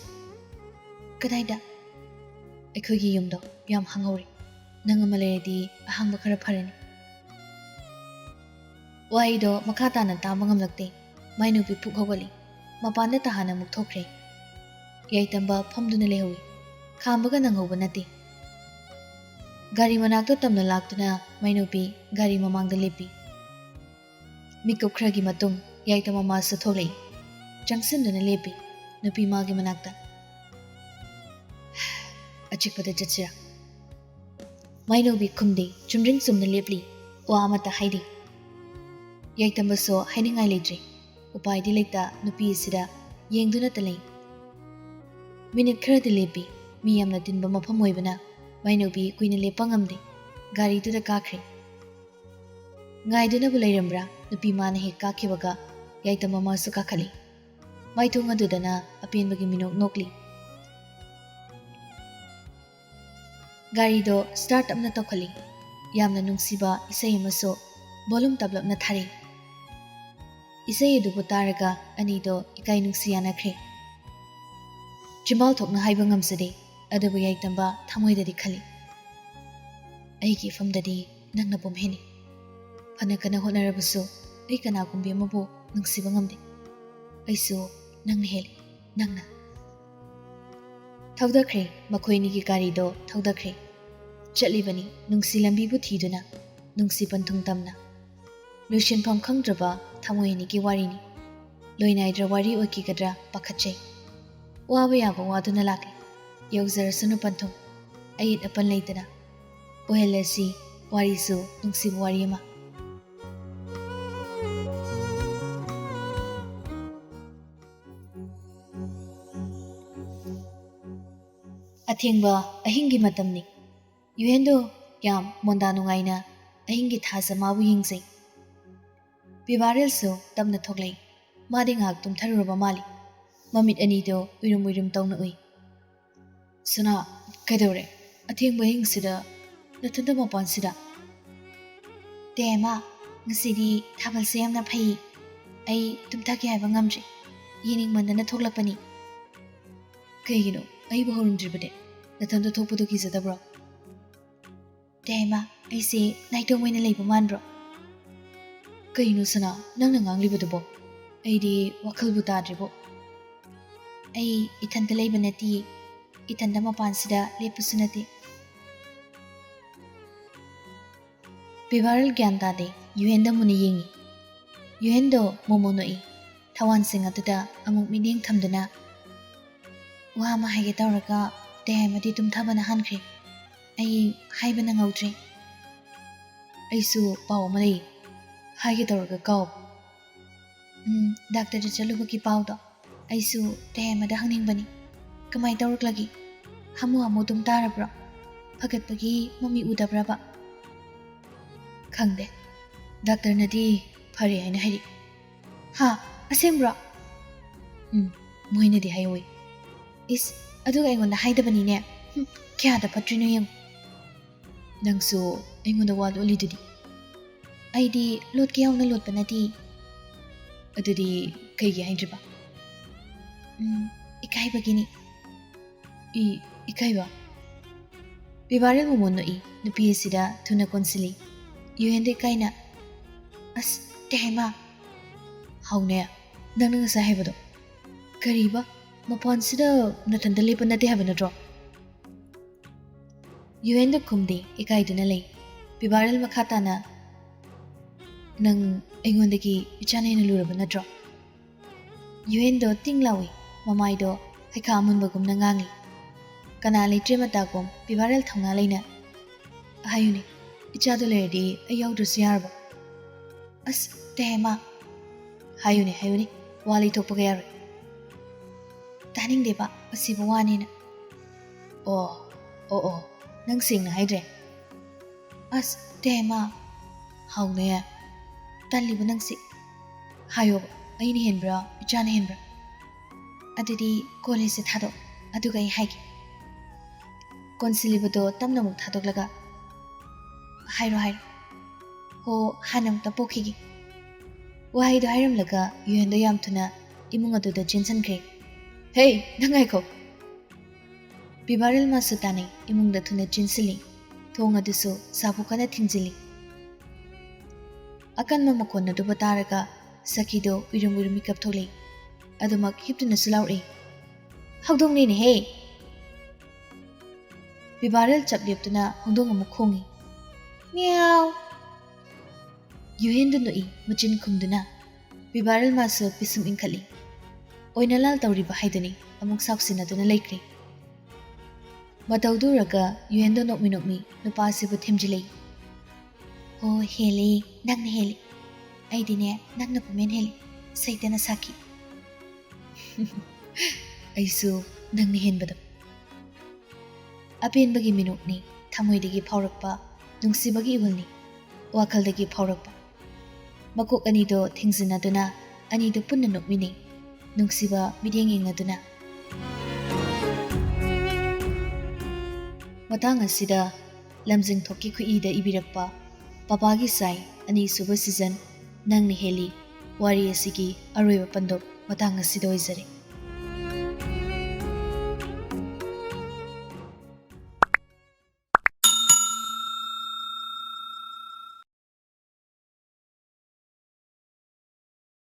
"ꯀꯗꯥꯏꯗ?" "ꯑꯩꯈꯣꯏꯒꯤ ꯌꯨꯝꯗꯣ ꯌꯥꯝ ꯍꯥꯡꯍꯧꯔꯦ꯫ ꯅꯪ ꯑꯃ ꯂꯩꯔꯗꯤ ꯑꯍꯥꯡꯕ ꯈꯔ ꯐꯔꯅꯤ꯫" ꯋꯥꯍꯩꯗꯣ ꯃꯈꯥ ꯇꯥꯅ ꯇꯥꯕ ꯉꯝꯂꯛꯇꯦ꯫ ꯃꯥꯏꯅꯨꯕꯤ ꯐꯨꯛ ꯍꯧꯒꯠꯂꯤ꯫ ꯃꯄꯥꯟꯗ ꯇꯍꯥꯟ ꯑꯃꯨꯛ ꯊꯣꯛꯈ꯭ꯔꯦ꯫ ꯌꯥꯏꯇꯝꯕ ꯐꯝꯗꯨꯅ ꯂꯩꯍꯧꯏ꯫ ꯈꯥꯝꯕꯒ ꯅꯪꯍꯧꯕ ꯅꯠꯇꯦ꯫ ꯒꯥꯔꯤ ꯃꯅꯥꯛꯇ ꯇꯝꯅ ꯂꯥꯛꯇꯨꯅ ꯃꯩꯅꯧꯄꯤ ꯒꯥꯔꯤ ꯃꯃꯥꯡꯗ ꯂꯦꯞꯄꯤ꯫ ꯃꯤꯀꯨꯞ ꯈꯔꯒꯤ ꯃꯇꯨꯡ ꯌꯥꯏꯇ ꯃꯃꯥꯁꯨ ꯊꯣꯛꯂꯛꯏ꯫ ꯆꯪꯁꯤꯟꯗꯨꯅ ꯂꯦꯞꯄꯤ ꯅꯨꯄꯤ ꯃꯥꯒꯤ ꯃꯅꯥꯛꯇ꯫ "ꯑꯆꯤꯛꯄꯗ ꯆꯠꯁꯤꯔꯥ?" ꯃꯩꯅꯧꯕꯤ ꯈꯨꯝꯗꯦ, ꯆꯨꯝꯗ꯭ꯔꯤꯡ ꯆꯨꯝꯅ ꯂꯦꯞꯂꯤ꯫ ꯋꯥ ꯑꯃꯠꯇ ꯍꯥꯏꯗꯦ꯫ ꯌꯥꯏꯇꯝꯕꯁꯨ ꯍꯥꯏꯅꯤꯡꯉꯥꯏ ꯂꯩꯇ꯭ꯔꯦ꯫ ꯎꯄꯥꯏꯗꯤ ꯂꯩꯇ ꯅꯨꯄꯤ ꯑꯁꯤꯗ ꯌꯦꯡꯗꯨꯅꯇ ꯂꯩ꯫ ꯃꯤꯅꯤꯠ ꯈꯔꯗꯤ ꯂꯦꯞꯄꯤ꯫ ꯃꯤ ꯌꯥꯝꯅ ꯇꯤꯟꯕ ꯃꯐꯝ ꯑꯣꯏꯕꯅ ꯃꯩꯅꯧꯕꯤ ꯀꯨꯏꯅ ꯂꯦꯞꯄ ꯉꯝꯗꯦ꯫ ꯒꯥꯔꯤꯗꯨꯗ ꯀꯥꯈ꯭ꯔꯦ꯫ ꯉꯥꯏꯗꯨꯅꯕꯨ ꯂꯩꯔꯝꯕ꯭ꯔꯥ? ꯅꯨꯄꯤ ꯃꯥꯅ ꯍꯦꯛ ꯀꯥꯈꯤꯕꯒ ꯌꯥꯏꯇꯝꯕ ꯃꯥꯁꯨ ꯀꯥꯈꯠꯂꯤ꯫ ꯃꯥꯏꯊꯣꯡ ꯑꯗꯨꯗꯅ ꯑꯄꯦꯟꯕꯒꯤ ꯃꯤꯅꯣꯛ ꯅꯣꯛꯂꯤ꯫ ꯒꯥꯔꯤꯗꯣ start ꯇꯞꯅ ꯇꯧꯈꯠꯂꯤ꯫ ꯌꯥꯝꯅ ꯅꯨꯡꯁꯤꯕ ꯏꯁꯩ ꯑꯃꯁꯨ volume ꯇꯞꯂꯞꯅ ꯊꯥꯔꯛꯏ꯫ ꯏꯁꯩ ꯑꯗꯨꯕꯨ ꯇꯥꯔꯒ ꯑꯅꯤꯗꯣ ꯏꯀꯥꯏ ꯅꯨꯡꯁꯤ ꯌꯥꯅꯈ꯭ꯔꯦ꯫ ꯆꯤꯝꯕꯥꯜ ꯊꯣꯛꯅ ꯍꯥꯏꯕ ꯉꯝꯖꯗꯦ, ꯑꯗꯨꯕꯨ ꯌꯥꯏꯇꯝꯕ ꯊꯃꯣꯏꯗꯗꯤ ꯈꯜꯂꯤ, "ꯑꯩꯒꯤ ꯏꯐꯝꯗꯗꯤ ꯅꯪꯅ ꯄꯨꯝꯍꯦꯟꯅꯤ꯫ ꯐꯅ ꯀꯟꯅ ꯍꯣꯠꯅꯔꯕꯁꯨ ꯑꯩ ꯀꯅꯥꯒꯨꯝꯕꯤ ꯑꯃꯕꯨ ꯅꯨꯡꯁꯤꯕ ꯉꯝꯗꯦ꯫ ꯑꯩꯁꯨ ꯅꯪꯅ ꯍꯦꯜꯂꯤ, ꯅꯪꯅ꯫" ꯊꯧꯗꯈ꯭ꯔꯦ, ꯃꯈꯣꯏ ꯑꯅꯤꯒꯤ ꯒꯥꯔꯤꯗꯣ ꯊꯧꯗꯈ꯭ꯔꯦ꯫ ꯆꯠꯂꯤꯕꯅꯤ ꯅꯨꯡꯁꯤ ꯂꯝꯕꯤꯕꯨ ꯊꯤꯗꯨꯅ, ꯅꯨꯡꯁꯤ ꯄꯟꯊꯨꯡ ꯇꯝꯅ꯫ ꯂꯣꯏꯁꯤꯟꯐꯝ ꯈꯪꯗ꯭ꯔꯕ ꯊꯃꯣꯏ ꯑꯅꯤꯒꯤ ꯋꯥꯔꯤꯅꯤ꯫ ꯂꯣꯏꯅꯥꯏꯗ꯭ꯔ ꯋꯥꯔꯤ ꯑꯣꯏꯈꯤꯒꯗ꯭ꯔꯥ ꯄꯥꯈꯠꯆꯩ꯫ ꯋꯥꯕ ꯌꯥꯕ ꯋꯥꯗꯨꯅ ꯂꯥꯛꯂꯤ꯫ ꯌꯧꯖꯔꯁꯅꯨ ꯄꯟꯊꯨꯡ꯫ ꯑꯌꯦꯠ ꯑꯄꯟ ꯂꯩꯇꯅ ꯑꯣꯏꯍꯜꯂꯁꯤ ꯋꯥꯔꯤꯁꯨ ꯅꯨꯡꯁꯤꯕ ꯋꯥꯔꯤ ꯑꯃ꯫ ꯑꯊꯦꯡꯕ ꯑꯍꯤꯡꯒꯤ ꯃꯇꯝꯅꯤ꯫ ꯌꯨꯍꯦꯟꯗꯣ ꯌꯥꯝ ꯃꯣꯟꯗꯥ ꯅꯨꯡꯉꯥꯏꯅ ꯑꯍꯤꯡꯒꯤ ꯊꯥꯖ ꯃꯥꯕꯨ ꯌꯦꯡꯖꯩ꯫ ꯄꯤꯕꯥꯔꯦꯜꯁꯨ ꯇꯞꯅ ꯊꯣꯛꯂꯛꯏ꯫ ꯃꯥꯗꯤ ꯉꯥꯏꯍꯥꯛ ꯇꯨꯝꯊꯔꯨꯔꯕ ꯃꯥꯜꯂꯤ꯫ ꯃꯃꯤꯠ ꯑꯅꯤꯗꯣ ꯎꯏꯔꯨꯝ ꯎꯏꯔꯨꯝ ꯇꯧꯅ ꯎꯏ꯫ "ꯁꯅꯥ, ꯀꯩꯗꯧꯔꯦ? ꯑꯊꯦꯡꯕ ꯑꯍꯤꯡꯁꯤꯗ ꯅꯊꯟꯇ ꯃꯄꯥꯟꯁꯤꯗ?" "ꯇꯦꯃꯥ, ꯉꯁꯤꯗꯤ ꯊꯥꯕꯜꯁꯦ ꯌꯥꯝꯅ ꯐꯩ꯫ ꯑꯩ ꯇꯨꯝꯊꯒꯦ ꯍꯥꯏꯕ ꯉꯝꯗ꯭ꯔꯦ꯫ ꯌꯦꯡꯅꯤꯡꯃꯟꯗꯅ ꯊꯣꯛꯂꯛꯄꯅꯤ꯫" "ꯀꯩꯒꯤꯅꯣ? ꯑꯩꯕꯨ ꯍꯧꯔꯝꯗ꯭ꯔꯤꯕꯅꯦ꯫ ꯅꯊꯟꯇ ꯊꯣꯛꯄꯗꯣ ꯀꯤꯖꯗꯕ꯭ꯔꯣ?" "ꯇꯦꯃꯥ, ꯑꯩꯁꯦ ꯅꯥꯏꯇꯣꯝ ꯑꯣꯏꯅ ꯂꯩꯕ ꯃꯥꯟꯕ꯭ꯔꯣ?" "ꯀꯩꯅꯣ ꯁꯅꯥ, ꯅꯪꯅ ꯉꯥꯡꯂꯤꯕꯗꯨꯕꯣ? ꯑꯩꯗꯤ ꯋꯥꯈꯜꯕꯨ ꯇꯥꯗ꯭ꯔꯤꯕꯣ꯫" "ꯑꯩ ꯏꯊꯟꯇ ꯂꯩꯕ ꯅꯠꯇꯤꯌꯦ, ꯏꯊꯟꯇ ꯃꯄꯥꯟꯁꯤꯗ ꯂꯦꯞꯄꯁꯨ ꯅꯠꯇꯦ꯫" ꯄꯤꯕꯥꯔꯦꯜ ꯒ꯭ꯌꯥꯟ ꯇꯥꯗꯦ꯫ ꯌꯨꯍꯦꯟꯗ ꯃꯨꯟꯅ ꯌꯦꯡꯉꯤ꯫ ꯌꯨꯍꯦꯟꯗꯣ ꯃꯣꯃꯣ ꯅꯣꯛꯏ꯫ ꯊꯋꯥꯟꯁꯤꯡ ꯑꯗꯨꯗ ꯑꯃꯨꯛ ꯃꯤꯠꯌꯦꯡ ꯊꯝꯗꯨꯅ, "ꯋꯥ ꯑꯃ ꯍꯥꯏꯒꯦ ꯇꯧꯔꯒ ꯇꯦꯍꯥꯏꯃꯗꯤ ꯇꯨꯝꯊꯕꯅ ꯍꯥꯟꯈ꯭ꯔꯦ꯫ ꯑꯩ ꯍꯥꯏꯕ ꯅꯪꯍꯧꯗ꯭ꯔꯦ꯫ ꯑꯩꯁꯨ ꯄꯥꯎ ꯑꯃ ꯂꯩ꯫ ꯍꯥꯏꯒꯦ ꯇꯧꯔꯒ ꯀꯥꯎ꯫ ꯎꯝ, ꯗꯥꯛꯇꯔꯗ ꯆꯠꯂꯨꯕꯒꯤ ꯄꯥꯎꯗꯣ ꯑꯩꯁꯨ ꯇꯦꯍꯥꯏꯃꯗ ꯍꯪꯅꯤꯡꯕꯅꯤ꯫ ꯀꯃꯥꯏ ꯇꯧꯔꯛꯂꯒꯦ? ꯍꯥꯃꯨ ꯍꯥꯃꯨ ꯇꯨꯝ ꯇꯥꯔꯕ꯭ꯔꯣ? ꯐꯒꯠꯄꯒꯤ ꯃꯃꯤ ꯎꯗꯕ꯭ꯔꯕ?" "ꯈꯪꯗꯦ꯫ ꯗꯥꯛꯇꯔꯅꯗꯤ ꯐꯔꯦ ꯍꯥꯏꯅ ꯍꯥꯏꯔꯛꯏ꯫" "ꯍꯥ? ꯑꯁꯦꯡꯕ꯭ꯔꯣ?" "ꯎꯝ, ꯃꯣꯏꯅꯗꯤ ꯍꯥꯏꯍꯧꯋꯤ꯫" "ꯏꯁ, ꯑꯗꯨꯒ ꯑꯩꯉꯣꯟꯗ ꯍꯥꯏꯗꯕꯅꯤꯅꯦ꯫ ꯍꯨꯝ, ꯀꯌꯥꯗ ꯐꯠꯇ꯭ꯔꯤꯅꯣ ꯌꯦꯡꯉꯨ꯫" "ꯅꯪꯁꯨ ꯑꯩꯉꯣꯟꯗ ꯋꯥ ꯂꯣꯠꯂꯤꯗꯨꯗꯤ?" "ꯑꯩꯗꯤ ꯂꯣꯠꯀꯦ ꯌꯥꯎꯅ ꯂꯣꯠꯄ ꯅꯠꯇꯦ꯫" "ꯑꯗꯨꯗꯤ ꯀꯩꯒꯤ ꯍꯥꯏꯗ꯭ꯔꯤꯕ?" "ꯎꯝ, ꯏꯀꯥꯏꯕꯒꯤꯅꯤ꯫" "ꯏ, ꯏꯀꯥꯏꯕ?" ꯄꯤꯕꯥꯔꯦꯜ ꯃꯣꯃꯣꯟ ꯅꯣꯛꯏ꯫ ꯅꯨꯄꯤ ꯑꯁꯤꯗ ꯊꯨꯅ ꯀꯣꯟꯁꯤꯜꯂꯤ꯫ ꯌꯨꯍꯦꯟꯗ ꯏꯀꯥꯏꯅ, "ꯑꯁ, ꯇꯦꯍꯥꯏꯃ!" "ꯍꯥꯎꯅꯦ, ꯅꯪꯅ ꯉꯁꯥꯏ ꯍꯥꯏꯕꯗꯣ?" "ꯀꯔꯤꯕ? ꯃꯄꯥꯟꯁꯤꯗ ꯅꯊꯟꯇ ꯂꯦꯞꯄ ꯅꯠꯇꯦ ꯍꯥꯏꯕ ꯅꯠꯇ꯭ꯔꯣ?" ꯌꯨꯍꯦꯟꯗ ꯈꯨꯝꯗꯦ, ꯏꯀꯥꯏꯗꯨꯅ ꯂꯩ꯫ ꯄꯤꯕꯥꯔꯦꯜ ꯃꯈꯥ ꯇꯥꯅ, "ꯅꯪ ꯑꯩꯉꯣꯟꯗꯒꯤ ꯏꯆꯥꯅ ꯍꯦꯟꯅ ꯂꯨꯔꯕ ꯅꯠꯇ꯭ꯔꯣ?" ꯌꯨꯍꯦꯟꯗꯣ ꯇꯤꯡ ꯂꯥꯎꯏ, ꯃꯃꯥꯏꯗꯣ ꯍꯩꯈꯥ ꯑꯃꯨꯟꯕꯒꯨꯝꯅ ꯉꯥꯡꯏ꯫ ꯀꯅꯥ ꯂꯩꯇ꯭ꯔꯦ ꯃꯇꯥꯒꯨꯝ ꯄꯤꯕꯥꯔꯦꯜ ꯊꯧꯅꯥ ꯂꯩꯅ, "ꯍꯥꯏꯌꯨꯅꯦ, ꯏꯆꯥꯗꯣ ꯂꯩꯔꯗꯤ ꯑꯩ ꯌꯥꯎꯗ꯭ꯔꯁꯨ ꯌꯥꯔꯕꯣ?" "ꯑꯁ, ꯇꯦꯍꯥꯏꯃ!" "ꯍꯥꯏꯌꯨꯅꯦ, ꯍꯥꯏꯌꯨꯅꯦ, ꯋꯥ ꯂꯩꯊꯣꯛꯄꯒ ꯌꯥꯔꯣꯏ꯫" "ꯇꯥꯅꯤꯡꯗꯦꯕ, ꯑꯁꯤꯕꯨ ꯋꯥꯅꯦꯅ꯫" "ꯑꯣ, ꯑꯣ, ꯑꯣ, ꯅꯪ ꯁꯦꯡꯅ ꯍꯥꯏꯗ꯭ꯔꯦ?" "ꯑꯁ, ꯇꯦꯍꯥꯏꯃ!" "ꯍꯥꯎꯅꯦ, ꯇꯜꯂꯤꯕ ꯅꯪꯁꯤ꯫ ꯍꯥꯏꯌꯣꯕ, ꯑꯩꯅ ꯍꯦꯟꯕ꯭ꯔꯥ, ꯏꯆꯥꯅ ꯍꯦꯟꯕ꯭ꯔꯥ?" "ꯑꯗꯨꯗꯤ ꯀꯣꯜ ꯂꯤꯛꯁꯦ ꯊꯥꯗꯣꯛ, ꯑꯗꯨꯒ ꯑꯩ ꯍꯥꯏꯒꯦ꯫" ꯀꯣꯟꯁꯤꯜꯂꯤꯕꯗꯣ ꯇꯞꯅ ꯑꯃꯨꯛ ꯊꯥꯗꯣꯛꯂꯒ, "ꯍꯥꯏꯔꯣ, ꯍꯥꯏꯔꯣ꯫" "ꯍꯣ, ꯍꯥꯟꯅ ꯑꯃꯨꯛꯇ ꯄꯣꯛꯈꯤꯒꯦ꯫" ꯋꯥꯍꯩꯗꯣ ꯍꯥꯏꯔꯝꯂꯒ ꯌꯨꯍꯦꯟꯗꯣ ꯌꯥꯝ ꯊꯨꯅ ꯏꯃꯨꯡ ꯑꯗꯨꯗ ꯆꯦꯟꯁꯤꯟꯈ꯭ꯔꯦ꯫ "ꯍꯦ, ꯅꯪ ꯉꯥꯏꯈꯣ!" ꯄꯤꯕꯥꯔꯦꯜ ꯃꯥꯁꯨ ꯇꯥꯅꯩ, ꯏꯃꯨꯡꯗ ꯊꯨꯅ ꯆꯦꯟꯁꯤꯜꯂꯤ꯫ ꯊꯣꯡ ꯑꯗꯨꯁꯨ ꯁꯥꯕꯨ ꯀꯟꯅ ꯊꯤꯡꯖꯤꯜꯂꯤ꯫ ꯑꯀꯟꯕ ꯃꯈꯣꯟ ꯑꯗꯨꯕꯨ ꯇꯥꯔꯒ ꯁꯈꯤꯗꯣ ꯎꯏꯔꯨꯝ ꯎꯏꯔꯨꯝ ꯃꯤꯀꯞ ꯊꯣꯛꯂꯛꯏ꯫ ꯑꯗꯨꯃꯛ ꯍꯤꯞꯇꯨꯅꯁꯨ ꯂꯥꯎꯔꯛꯏ, "ꯍꯧꯗꯣꯡꯅꯤꯅꯦꯍꯦ!" ꯄꯤꯕꯥꯔꯦꯜ ꯆꯞ ꯂꯦꯞꯇꯨꯅ ꯍꯧꯗꯣꯡ ꯑꯃꯨꯛ ꯈꯣꯡꯏ꯫ "ꯃꯤꯌꯥꯎ!" ꯌꯨꯍꯦꯟꯗꯨ ꯅꯣꯛꯏ, ꯃꯆꯤꯟ ꯈꯨꯝꯗꯨꯅ꯫ ꯄꯤꯕꯥꯔꯦꯜꯃꯥꯁꯨ ꯄꯤꯁꯨꯝ ꯏꯟꯈꯠꯂꯤ꯫ ꯑꯣꯏꯅ ꯂꯥꯜ ꯇꯧꯔꯤꯕ ꯍꯥꯏꯗꯨꯅꯤ ꯑꯃꯨꯛ ꯁꯥꯎꯁꯤꯟꯅꯗꯨꯅ ꯂꯩꯈ꯭ꯔꯦ꯫ ꯃꯇꯧꯗꯨ ꯎꯔꯒ ꯌꯨꯍꯦꯟꯗꯣ ꯅꯣꯛꯃꯤ ꯅꯣꯛꯃꯤ ꯅꯨꯄꯥ ꯑꯁꯤꯕꯨ ꯊꯦꯝꯖꯤꯜꯂꯛꯏ꯫ "ꯍꯣ, ꯍꯦꯜꯂꯦ, ꯅꯪꯅ ꯍꯦꯜꯂꯦ꯫ ꯑꯩꯗꯤꯅꯦ, ꯅꯪꯅ ꯄꯨꯝꯍꯦꯟ ꯍꯦꯜꯂꯦ꯫ ꯁꯩꯇꯅ ꯁꯥꯈꯤ꯫" "ꯑꯩꯁꯨ ꯅꯪꯅ ꯍꯦꯟꯕꯗꯣ꯫" ꯑꯄꯦꯟꯕꯒꯤ ꯃꯤꯅꯣꯛꯅꯤ, ꯊꯃꯣꯏꯗꯒꯤ ꯐꯥꯎꯔꯛꯄ, ꯅꯨꯡꯁꯤꯕꯒꯤ ꯏꯍꯨꯜꯅꯤ, ꯋꯥꯈꯜꯗꯒꯤ ꯐꯥꯎꯔꯛꯄ꯫ ꯃꯀꯣꯛ ꯑꯅꯤꯗꯣ ꯊꯦꯡꯖꯤꯟꯅꯗꯨꯅ ꯑꯅꯤꯗꯨ ꯄꯨꯟꯅ ꯅꯣꯛꯃꯤꯟꯅꯩ, ꯅꯨꯡꯁꯤꯕ ꯃꯤꯠꯌꯦꯡ ꯌꯦꯡꯅꯗꯨꯅ꯫ ꯃꯇꯥꯡ ꯑꯁꯤꯗ ꯂꯝꯖꯤꯡꯊꯣꯛꯀꯤ ꯈꯨꯠꯏꯗ ꯏꯕꯤꯔꯛꯄ ꯄꯥꯄꯥꯒꯤ ꯁꯥꯏ ꯑꯅꯤꯁꯨꯕ ꯁꯤꯖꯟ ꯅꯪꯅ ꯍꯦꯜꯂꯤ ꯋꯥꯔꯤ ꯑꯁꯤꯒꯤ ꯑꯔꯣꯏꯕ ꯄꯟꯗꯣꯞ ꯃꯇꯥꯡ ꯑꯁꯤꯗ ꯑꯣꯏꯖꯔꯦ꯫